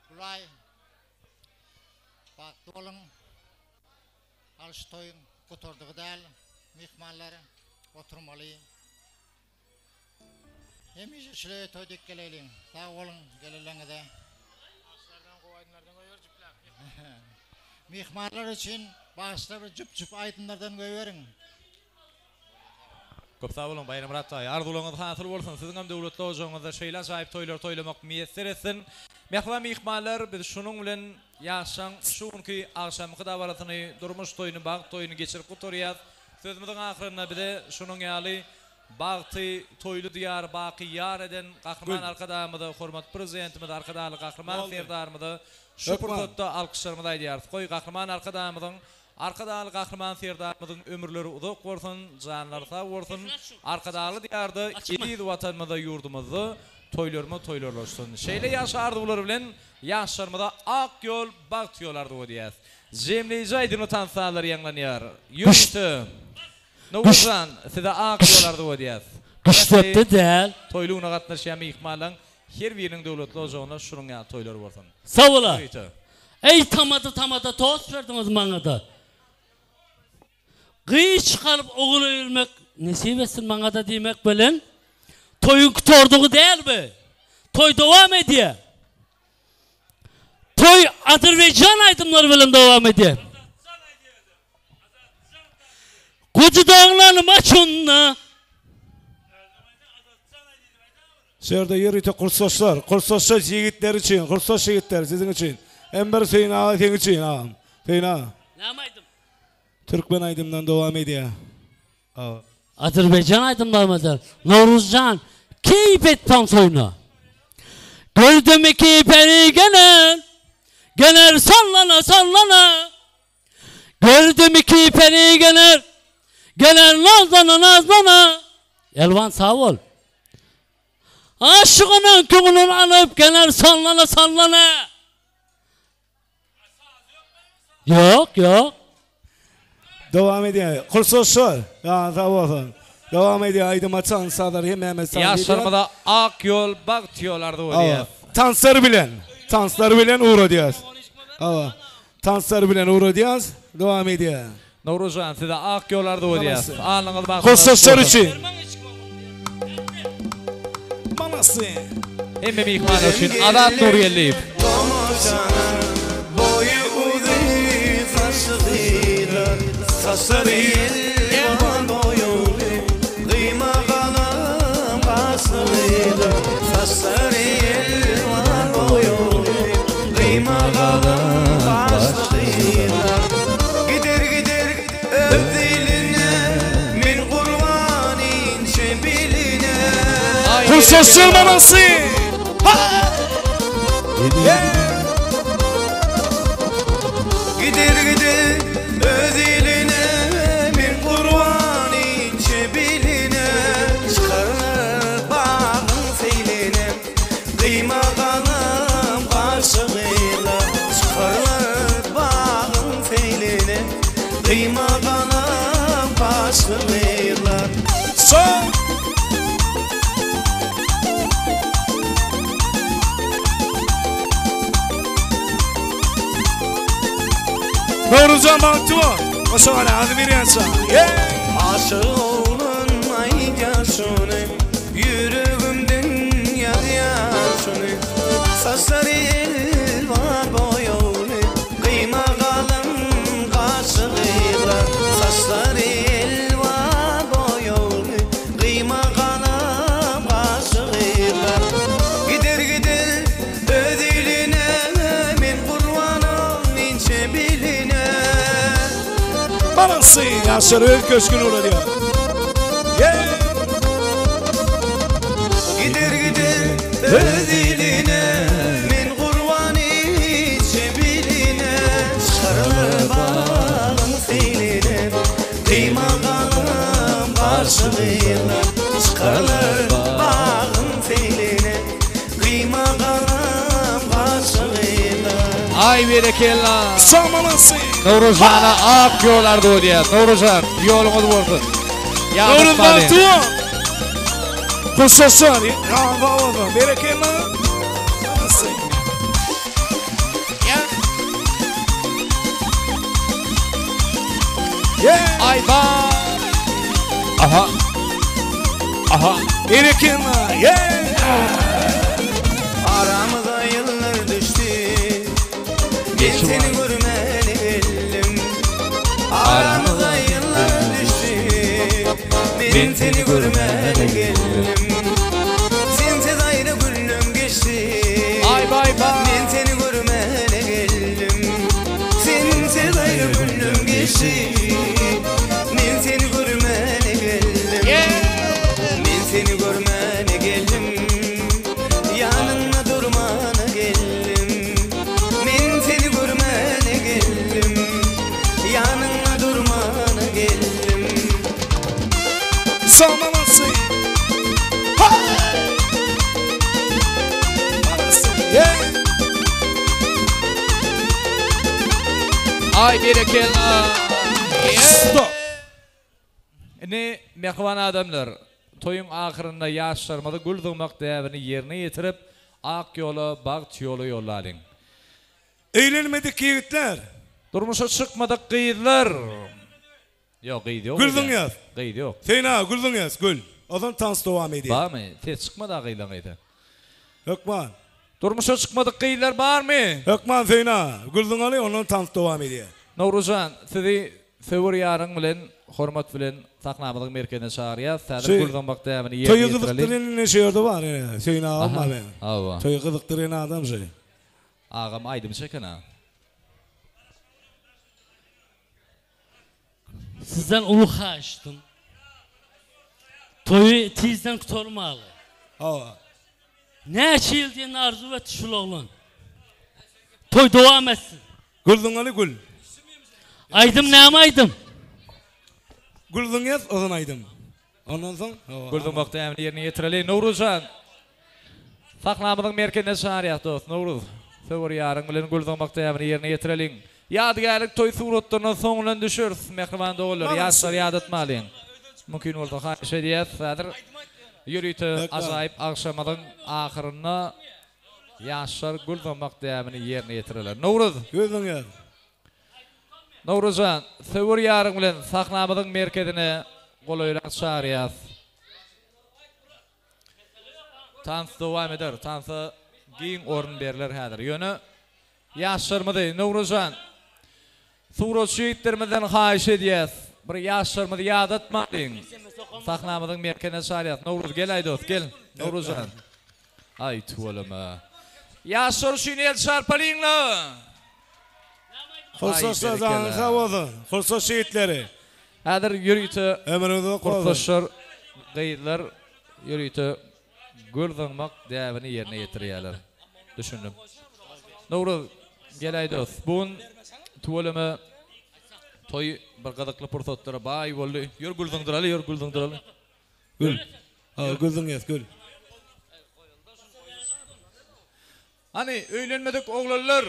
Gulaý. Bagtly boluň. Alyş toýuň gutardygy däl. Myhmanlar oturmaly. Hemişe şüleýe toý dek geleýliň. Sag boluň gelenleriňize. Bagşylardan gowy aýdymlardan goýber jüpläp. Myhmanlar üçin bagşylar bir jüp-jüp aýdymlardan goýberiň. Köp sag boluň Baýramyrat daýy. Arzuwlaryňyz hasyl bolsun. Siziňem döwletli ojagyňyzda şeýle ajaýyp toýlary toýlamak miýesser etsin. Mähriban myhmanlar biz şunuň bilen ýaşlaň şu günki agşamky dabarasyny, durmuş toýuny, bagt toýuny geçirip gutarýas. Sözümiziň ahyrynda bize şunuň ýaly Bagty toýly Diýary baky ýar eden Gahryman Arkadagymyza, hormatly Prezidentimiz Arkadagly Gahryman Serdarymyza şu pursatda alkyşlarymyzy aýdýarys. Goý, Gahryman Arkadagymyzyň, Arkadagly Gahryman Serdarymyzyň ömürleri uzak bolsun, janlary sag bolsun, Arkadagly Diýarda, eziz Watanymyzda, ýurdumyzda toýlarymyz toýlarlaşsyn. Şeýle ýagşy arzuwlar bilen ýaşlarymyza ak ýol, bagt ýoly arzuw edýäs. Jemleýji aýdymly tans sazlary ýaňlanýar. Ýörite Nowruzjan, size ak ýol arzuw edýäs. Gyşdakda däl. Toýly güne gatnaşýan myhmanlaň her biriniň döwletli ojagynda şunuň ýaly toýlar bolsun. Sag bola. Ýörite. Eý tamada tamada tost berdiňiz maňada. Gyz çykaryp ogul öýermek nesip etsin maňada diýmek bilen toýuň gutardygy däl bu. Toý dowam edýär. Toý Azerbaýjan aýdymlary bilen dowam edýär. Guzy daglaryň başynda. Şu ýerde ýörite kursdaşlar, kursdaşlar ýigitler üçin, kursdaş ýigitler siziň üçin. Hem bir Söýün aga seň üçin agam. Söýün aga. Näme aýdym? Türkmen aýdymdan dowam edýär. Azerbaýjan aýdymlarymyzda Nowruzjan keýp et tans oýna. Gördüm ki peri geler, geler sallana sallana. Gördüm ki peri geler, geler nazlana nazlana. Elwan sag bol. Aşygynyň köňlün alyp geler sallana sallana. Ýok, ýok. Dowam edýär. Kursdaşlar, ýanyňyz sag bolsun. Dowam edýär aýdyma tans sazlar hemmämiz tans edýäris. Ýaşlarymyza ak ýol, bagt ýoly arzuw edýäs. Tanslar bilen, tanslar bilen ugradýas. Hawa. Tanslar bilen ugradýas. Dowam edýär. Nowruzjan size ak ýol arzuw edýäs. Alnyňyz bagtyňyz açyk Kursdaşlar bolsun. üçin. Manasy. Hemme myhmanlar üçin Azat Nurgeldiýew. Boýy uzyn saçly gyzlar Saçlary elwan boýuly Gyýma galam gaşly gyzlar Saçlary elwan boýuly Gyýma galam gaşly gyzlar Gider gider öz iline Men gurban inçe biline Kursdaşlar manasy. Gider gider öz iline Men gurban inçe biline Çykarlar bagyň seýline Gyýma galam gaşygyla Çykarlar bagyň seýline Gyýma galam gaşygyla Son. Nowruzjan bagtly bol. Goşa gala azy berýänçä. Aşyk oglan aýdýar şuny, Ýüregimden ýazýar şuny. Saçlary elwan boýagly, Gyýma galam gaşy gyzlar. Saçlary elwan boýagly, Gyýma galam gaşy gyzlar. Gider gider öz iline, Men gurbanam inçe biline. Manasy ýaşlar öz köşgüni ulanýar. Gider gider öz iline, Men gurban inçe biline. Çykarlar bagyň seýline, Gyýma galam gaşy gyzlar. Çykarlar bagyň seýline, Gyýma galam gaşy gyzlar. Aý berekella. Samalasy. Nowruzjana ak ýol arzuw edýäs. Nowruzjan, ýoluňyz bolsun. Nowruz bagtly bol. Hoşlaşar. Ýa bolsun. Berekella. Malasy. Aý ba. Aha. Aha. Berekella. Yeah. Aramyza ýyllar düşdi Men seni görmäni geldim Aramyza ýyllar düşdi Men seni görmäni geldim Sensiz aýry günlem geçdi Aý baý baý Men seni görmäni geldim Sensiz aýry günlem geçdi Men seni görmäni geldim Men seni görmäni geldim Ýanyňda durmana geldim Men seni görmäne geldim Ýanyňda durmana geldim. Samalasy Haý Malasy Yeah Aý berekella. Stop. Indi mähriban adamlar, toýuň ahyrynda ýaşlarymyzy gül zyňmak däbini ýerine ýetirip, ak ýola, bagt ýola ýollalyň. Öýlenmedik ýigitler. Durmuşa çykmadyk gyzlar. Ýok, gyz ýok. Gül zyňýas. Gyz ýok. Söýün aga, gül zyňýas, gül. Ozan tans dowam edýär. Barmy? Ses çykmady-a gyzlaň eýse. Hökman. Durmuşa çykmadyk gyzlar barmy? Hökman Söýün aga, gül zyňaly, ondan tans dowam edýär. Nowruzjan, sizi Söwer ýaryň bilen hormat bilen sahnamyzyň merkezine çagyrýas. Häzir gül zyňmak däbini ýerine Toýy ýetireliň. gyzykdyrýan ine şu ýerde bar ine Söýün agam bar meniň. Hawa. Toýy gyzykdyrýan adam şu. Agam aýdymçy eken-a. Sizden uly haýyştym. Toýy tizden gutarmaly. Hawa. Näçe ýyl diýen arzuw etdi şul oglan. Toý dowam etsin. Gül zyňaly gül. Aýdym näme aýdym? Gül zyňýas ozan aýdym. Ondan soň hawa. Gül zyňmak däbini ýerine ýetireli. Nowruzjan. Sahnamyzyň merkezine çagyrýas dost Nowruz. Söwer ýaryň bilen gül zyňmak däbini ýerine ýetireliň. Ýadygärlik toý suratlaryna soňundan düşeris mähriban doganlar ýaşlary ýadatmalyň. Mümkin bolsa haýyş edýäs häzir ýörite ajaýyp agşamyzyň ahyrynda Ýaşlar gül zyňmak däbini ýerine ýetirerler. Nowruz! Gül zyňýar. Nowruzjan, söwer ýaryň bilen sahnamyzyň merkezine golaýrak çagyrýas. Tans dowam eder. Tansa giň orun berler häzir. Ýöne ýaşlarymyzy, Nowruzjan, suratçy ýigitlerimizden haýyş edýäs, bir ýaşlarymyzy ýadatmalyň. Sahnamyzyň merkezine çagyrýas. Nowruz, gel-aý dost, gel. Nowruzjan. Aý tüweleme. Ýaşlar üçin el çarpalyňla. Hursaşlar janyň sag bolsun. Hursaş ýigitleri. Häzir ýörite Ömrüňiz uzak bolsun. Hursaşlar gyzlar ýörite gül zyňmak däbini ýerine ýetirýärler. Düşündim. Nowruz geläý dost. Bu gün tüweleme toý bir gyzykly pursatlara baý boldy. Ýör gül zyňdyraly ýör gül zyňdyraly. Gül. Ha, gül zyňýas, gül. Hany, öýlenmedik oglanlar?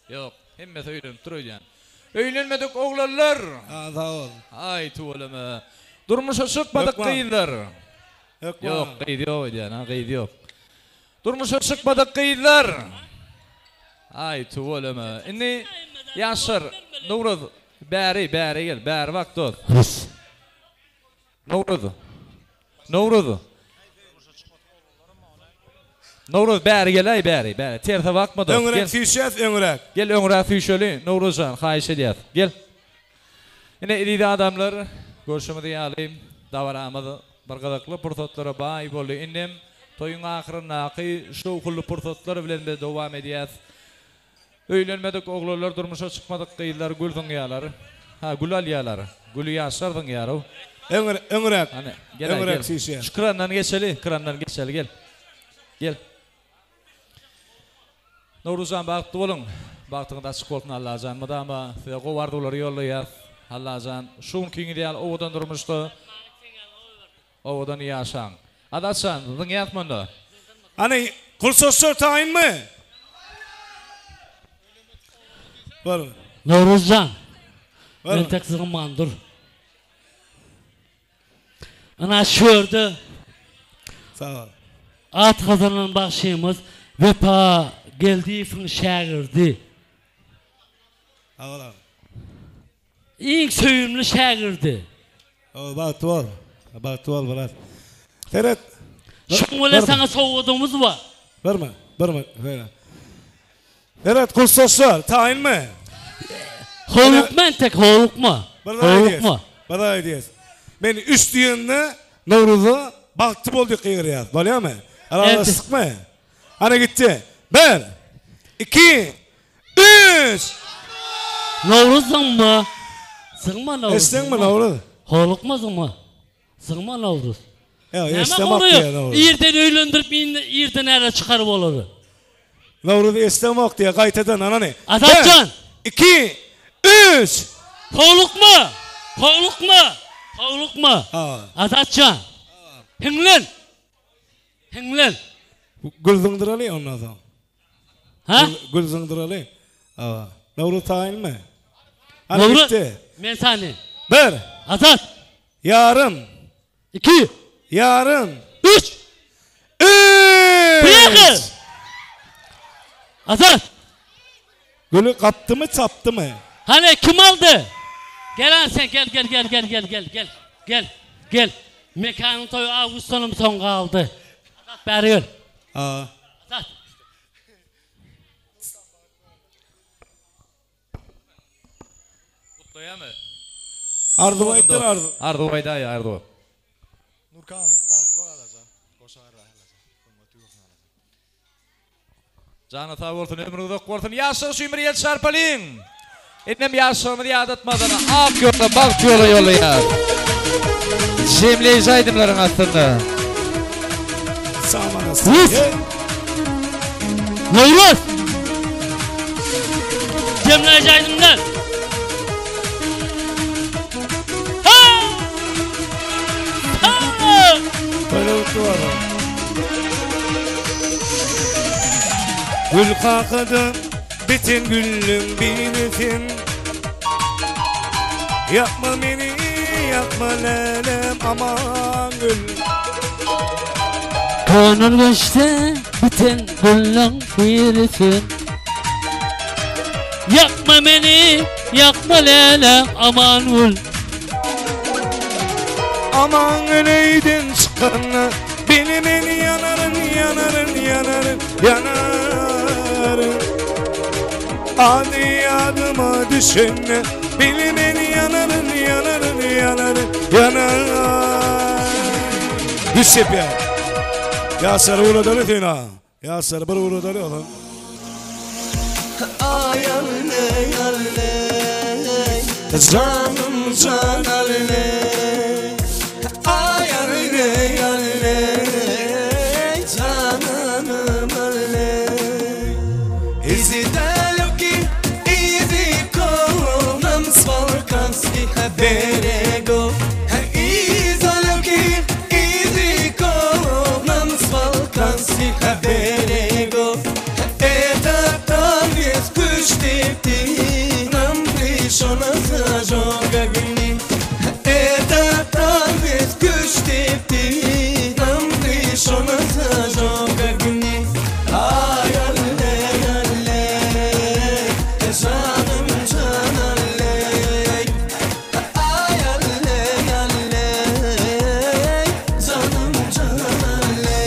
Ýok, hemmesi öýlenipdir öýdýän. Öýlenmedik oglanlar? Ha, sag bol. Aý, tüweleme. Durmuşa çykmadyk gyzlar? Hökman. Ýok, gyz ýok öýdýän, ha, gyz ýok. Durmuşa çykmadyk gyzlar? Aý, tüweleme. Indi, ýaşlar, Nowruz, bäri, bäri gel, bäri bak, dost. Nowruz. Nowruz. Nowruz bäri geläý bäri bäri. Terse bakma dost. Öňräk süýşýäs öňräk. Gel öňräk süýşeli Nowruzjan haýyş edýäs. Gel. Ine eziz adamlar görşüňiz ýaly dabaramyz bir gyzykly pursatlara baý boldy. Indem toýuň ahyryndaky şowhunly pursatlar bilen biz dowam edýäs. Öýlenmedik oglanlar durmuşa çykmadyk gyzlar gül zyňýalar. Ha gül alýalar. Güli ýaşlar zyňýarow. Öňräk öňräk. Hany gel Öňräk gel. süýşýär. Şu krandan geçeli krandan geçeli gel. Gel. Nowruzjan bagtly boluň. Bagtyňyz açyk bolsun Allajan mydama size gowy arzuwlary ýollaýas. Allajan şu günkiňiz ýaly owadan durmuşda Owadan ýaşaň. Adaşjan, zyňýas munda. Hany, kursdaşlar taýynmy? Bar. Nowruzjan. Entek zygman dur. Ynha şu ýerde Sag bol. At gazanan bagşymyz Wepa Geldiýewiň şägirdi. Sag bol aga. Iň söýümli şägirdi. Hawa bagtly bol. Bagtly bol brat. Seret. Şuň bilen saňa sowgadymyz bar. Berme, berme. Seret kursdaşlar, taýynmy? Howlukma entek, howlukma. Howlukma. Bir zat aýdýas. Men üç diýende Nowruza bagtly bol diýip gygyrýas. Bolýamy? Ylalaşdykmy? Hany gitdi. Bir, iki, üç! Nowruz zyňma. Zyňma Nowruz. Eşitdiňmi Nowruz? Howlukma zyňma. Zyňma Nowruz. Ýok, Näme eşidemok gowy? diýýär Nowruz. Irden öýlendirip irden äre çykaryp olary. Nowruz eşidemok diýýär, gaýtadan anany. Azatjan! Bir, iki, üç! Howlukma! Howlukma! Howlukma! Azatjan! Hiňlen! Hiňlen! Gül zyňdyraly ondan soň. Ha? Gül zyňdyraly. Hawa. Nowruz taýynmy? Hany Nowruz, gitdi. men sany. Bir. Azat. Ýarym. Iki. Ýarym. Üç. Üç. Priýehal. Azat. Güli gapdymy, çapdymy? Hany kim aldy? Gel han sen gel gel gel gel gel gel gel gel gel. Mekanyň toýy awgustdanam soň galdy. Azat bäri gel. Ha. Azat. Gutlaýamy? Arzuw aýtdyr arzuw. Arzuw aýdaý arzuw. Nurkan bagtly bol Allajan goşa garra Allajan öňe tüwesini Allajan. Jany sag bolsun ömri uzak bolsun ýaşlar üçin bir el çarpalyň. Indem ýaşlygymyzy ýadatmadan ak ýola bagt ýola ýollaýar. Jemleýji aýdymlaryň astynda. Rus. Nowruz. Jemleýji aýdymlar. Ha! Ha! Gül kakada biten güllüň biri sen. Ýakma meni, ýakma lälem aman gül. Köňül geçde biten güllüň biri sen. Ýakma meni, ýakma lälem aman gül. Aman gül öýden çykanda beni men ýanaryn, ýanaryn, ýanaryn, ýanaryn. Ady ýadyma düşende beni men ýanaryn, ýanaryn, ýanaryn, ýanaryn. Düz çepýär. Ýaşlary ugradaly sen ha. Ýaşlary bir ugradaly olam. Aý alleý alleý Janym jan alleý Aý alleý alleý Jananym alleý Izi daleki izi nam s balkanskih beregov Iz daleki izi nam s balkanskih beregov Это танец күштепти Нам пришел на зажег огни Это танец күштепти Нам пришел на зажег огни Ay alley alley Canım can alley Ay alley alley Canım can alley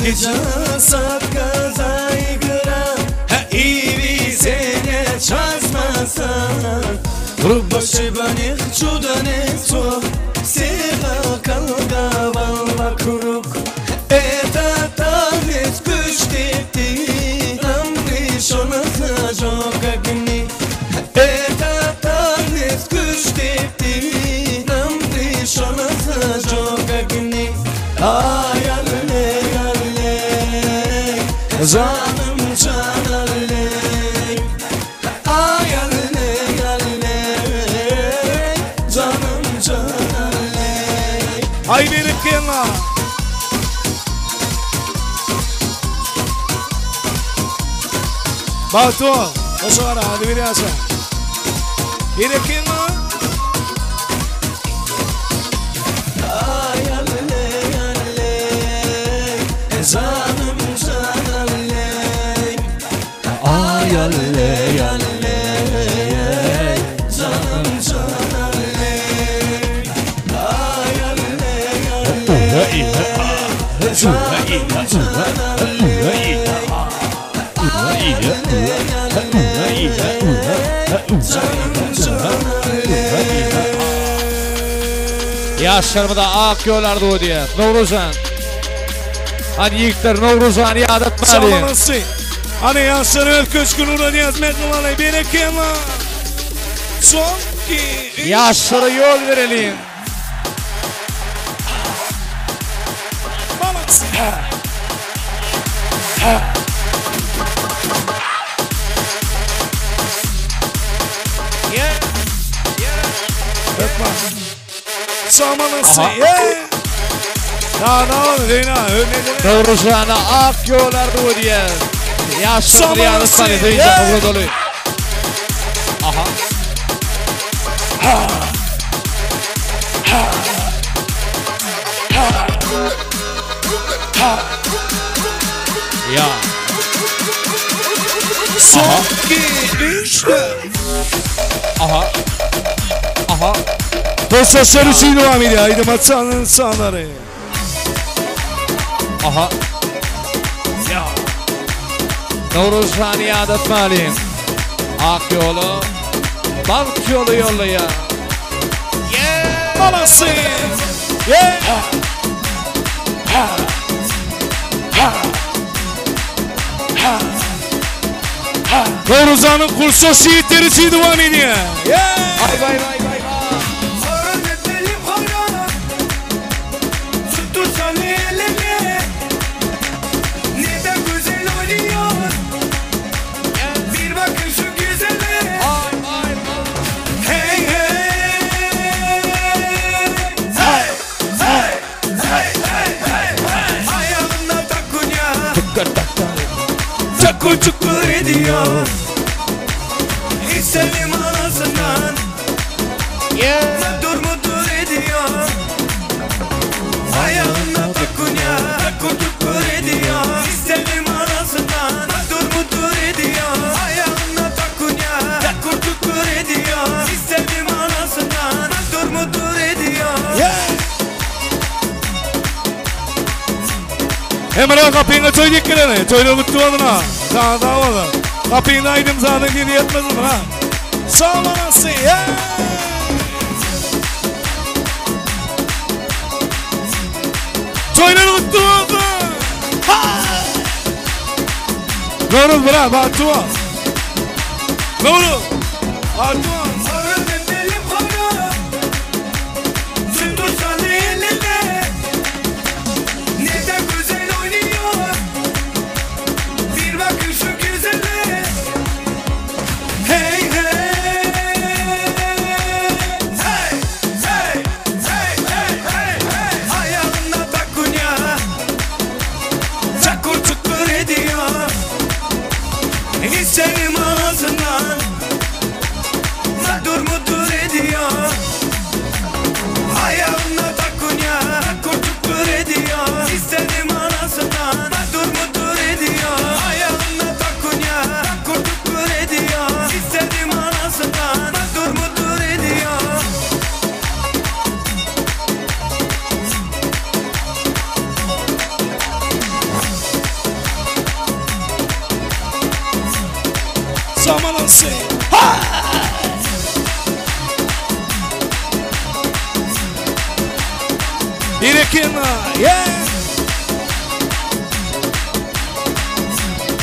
Gece sakkaza igra Ha ivi sene çazmasa Рубашибаних чуданецо Всеха колдовал вокруг Это танец күштепти Нам пришел на зажег огни Это танец күштепти Нам пришел на зажег огни Ay alley alley Canım can alley Ay alley Aý berekella. Bagtly bol. Goşa gara hadi bir ýaşa. Berekella. Janym jan alleý Aý alleý alleý Janym jan alleý Aý alleý alleý Janym jan alleý Aý alleý alleý Janym jan alleý Ýaşlarymyza ak ýol arzuw edýäs. Nowruzjan. Hany ýigitler Nowruzjany ýadatmalyň. Samanasy. Hany ýaşlar öz köşgüni ulanýas mähribanay berekella. Son iki üç. Ýaşlara ýol bereliň. Malasy. Ha. Ha. Öpme. Samanasy. Nowruzjana ak ýol arzuw edýäs. Ýaşlarymyzy ýadatmaly Zeýnjan ugradaly. Aha. Ýa. Son 2 3 4. Aha. Aha. Dostlar üçin dowam edýär. Aýdym açan insanlary. Aha. Ya. Nowruz hany ýadatmalyň. Ak ýola, bagt ýoly ýollaýar. Malasy. Yeah. Ha. Ha. Ha. Nowruzanyň gursaş ýigitleri üçin dowam edýär. Aý waý waý waý waý. Horan edelim horan Tuttursan elimi Ne de güzel oynuyor Bir bakın şu güzele Hey hey Hey hey hey hey hey hey Ayağında takunya Çakır çukur ediyor İstedim anasından Dur mudur ediyor Ayağında takunya Çakır çukur ediyor İstedim anasından Dur mudur ediyor Ayağında takunya Çakır çukur ediyor İstedim anasından Dur mudur ediyor Emre gapyňa toý diýip geleni. Toýlar gutly bolsun ha. Saňa sag bolsun. Gapyňda aýdym sazyň dili ýetmesin ha. Sag bolasy. Toýlar gutly bolsun. Ha! Nowruz brat, bagtly bol. Nowruz. Bagtly bol. Horan edelim horan Tuttursan elime Ne de güzel oynuyor Bir bakın şu güzele Hey hey Hey hey hey hey hey hey Ayağında takunya Çakur çukur ediyor İsterim ağzından Dur mudur ediyor Ayağında takunya Çakur çukur ediyor İstedim anasından Dur mudur ediyor Ayağında takunya Çakur çukur ediyor İstedim anasından Dur mudur ediyor Samanasy. Ha! Berekella. Yeah.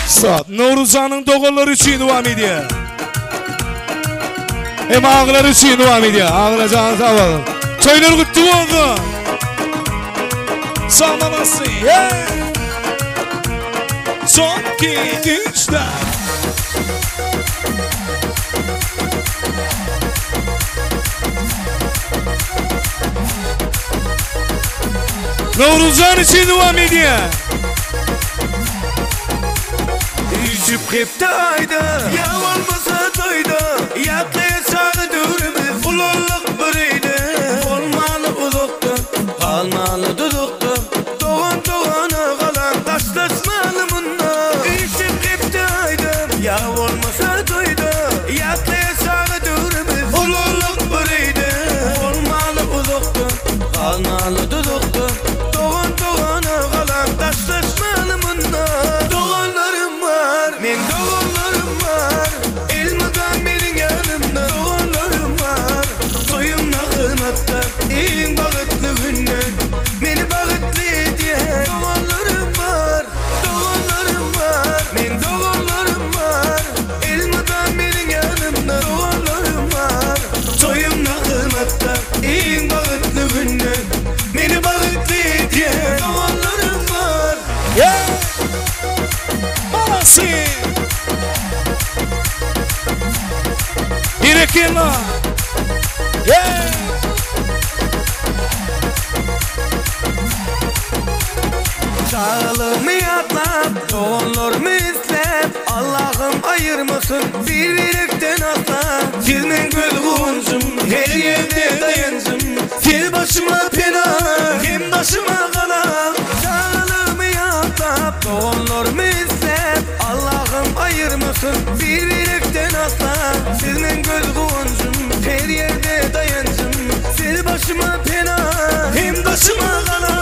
Stop. Nowruzanyň doganlary üçin dowam edýär. Hem aglary üçin dowam edýär. Agla jany sag bolsun. Toýlar gutly bolsun. Samanasy. Yeah. Son 2 3 4. Nowruzjan üçin dowam edýär. Üýşüp hepde aýda, ýa bolmasa toýda, Ýatlaýas çaga döwrümiz, ulaldyk bir öýde. Bolmaly uzakda, galmaly duzakda, Dogan dogana galan, daşlaşmaly munda. Üýşüp hepde aýda, ýa bolmasa toýda, Ýatlaýas çaga döwrümiz, ulaldyk bir öýde. Bolmaly uzakda, galmaly duzakda, Dogan dogana galan, daşlaşmaly munda. Doganlarym bar, meň doganlarym bar, Elmydam meniň ýanymda doganlarym bar. Toýumda hyzmatda, iň bagtly günde, Meni bagtly edýän doganlarym bar. Doganlarym bar, meň doganlarym bar, Elmydam meniň ýanymda doganlarym bar. Toýumda hyzmatda, iň bagtly günde, Meni bagtly edýän doganlarym bar. Malasy! Berekella! Yeah! Çagalygymy ýatlap, doganlarymy isläp, Allahym aýyrmasyn bir-birekden asla. Siz meň göz guwanjym, her ýerde daýanjym, Siz başyma pena, hem daşyma gala. Çagalygymy ýatlap, doganlarymy isläp, Allahym aýyrmasyn bir-birekden asla. Siz meň göz guwanjym, her ýerde daýanjym, Siz başyma pena, hem daşyma gala.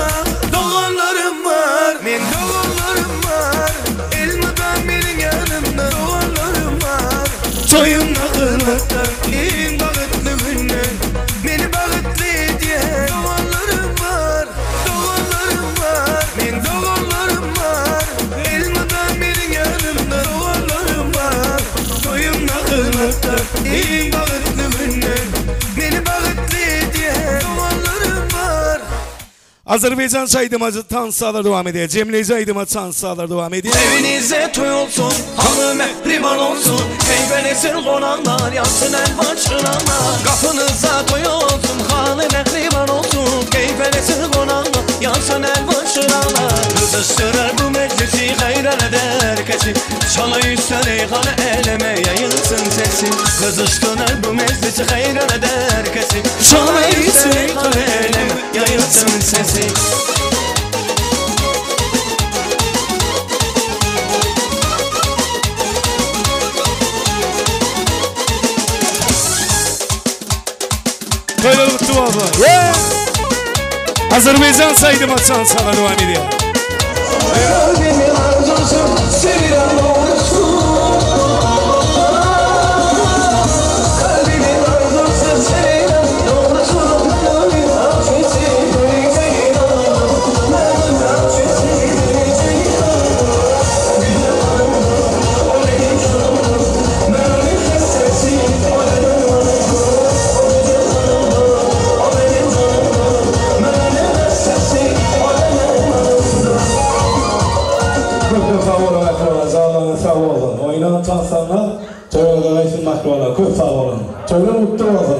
Doganlarym bar, meň doganlarym bar, Elmydam meniň ýanymda doganlarym bar. Toýumda hyzmatda, iň bagtly günde, Meni bagtly edýän doganlarym bar. Doganlarym bar, meň doganlarym bar, Elmydam meniň ýanymda doganlarym bar. Toýumda hyzmatda, iň bagtly günde, Meni bagtly edýän doganlarym bar. Azerbaýjan aýdyma tans sazlar dowam edýär. Jemleýji aýdyma tans sazlar dowam edýär. Evinize toý olsun, haly mähriban olsun, Heybelesin konaklar, yansın elvan çıralar. Kapınıza toý olsun, haly mähriban olsun, Heybelesin konaklar, yansın elvan çıralar. Kızıştırar bu meclisi, hayran eder kesi, Çalı üstüne hanı eleme yayılsın sesi. Kızıştırar bu meclisi, hayran eder kesi, Çalı üstüne hanı eleme yayılsın sesi. Toýlar gutly bolsun. Yeah! Azerbaýjan aýdyma tans sazlar dowam edýär. Kalbimin arzusu, sevilen doğrusu. Kalbimin arzusu, sevilen doğrusu. Gönlümün avcısı, ceylan. Gönlümün avcısı, ceylan. Güzel hanım, o benim canım. Mermi sesi, o benim hanım. O güzel hanım, o benim canım. Mermi sesi, o benim hanım. Köp köp sag boluň mähribanlar, janlaryňyz sag bolsun. Oýnan tanslarňyz toýuňyza gaýtsyn mähribanlar. Köp sag boluň. Toýlar gutly bolsun.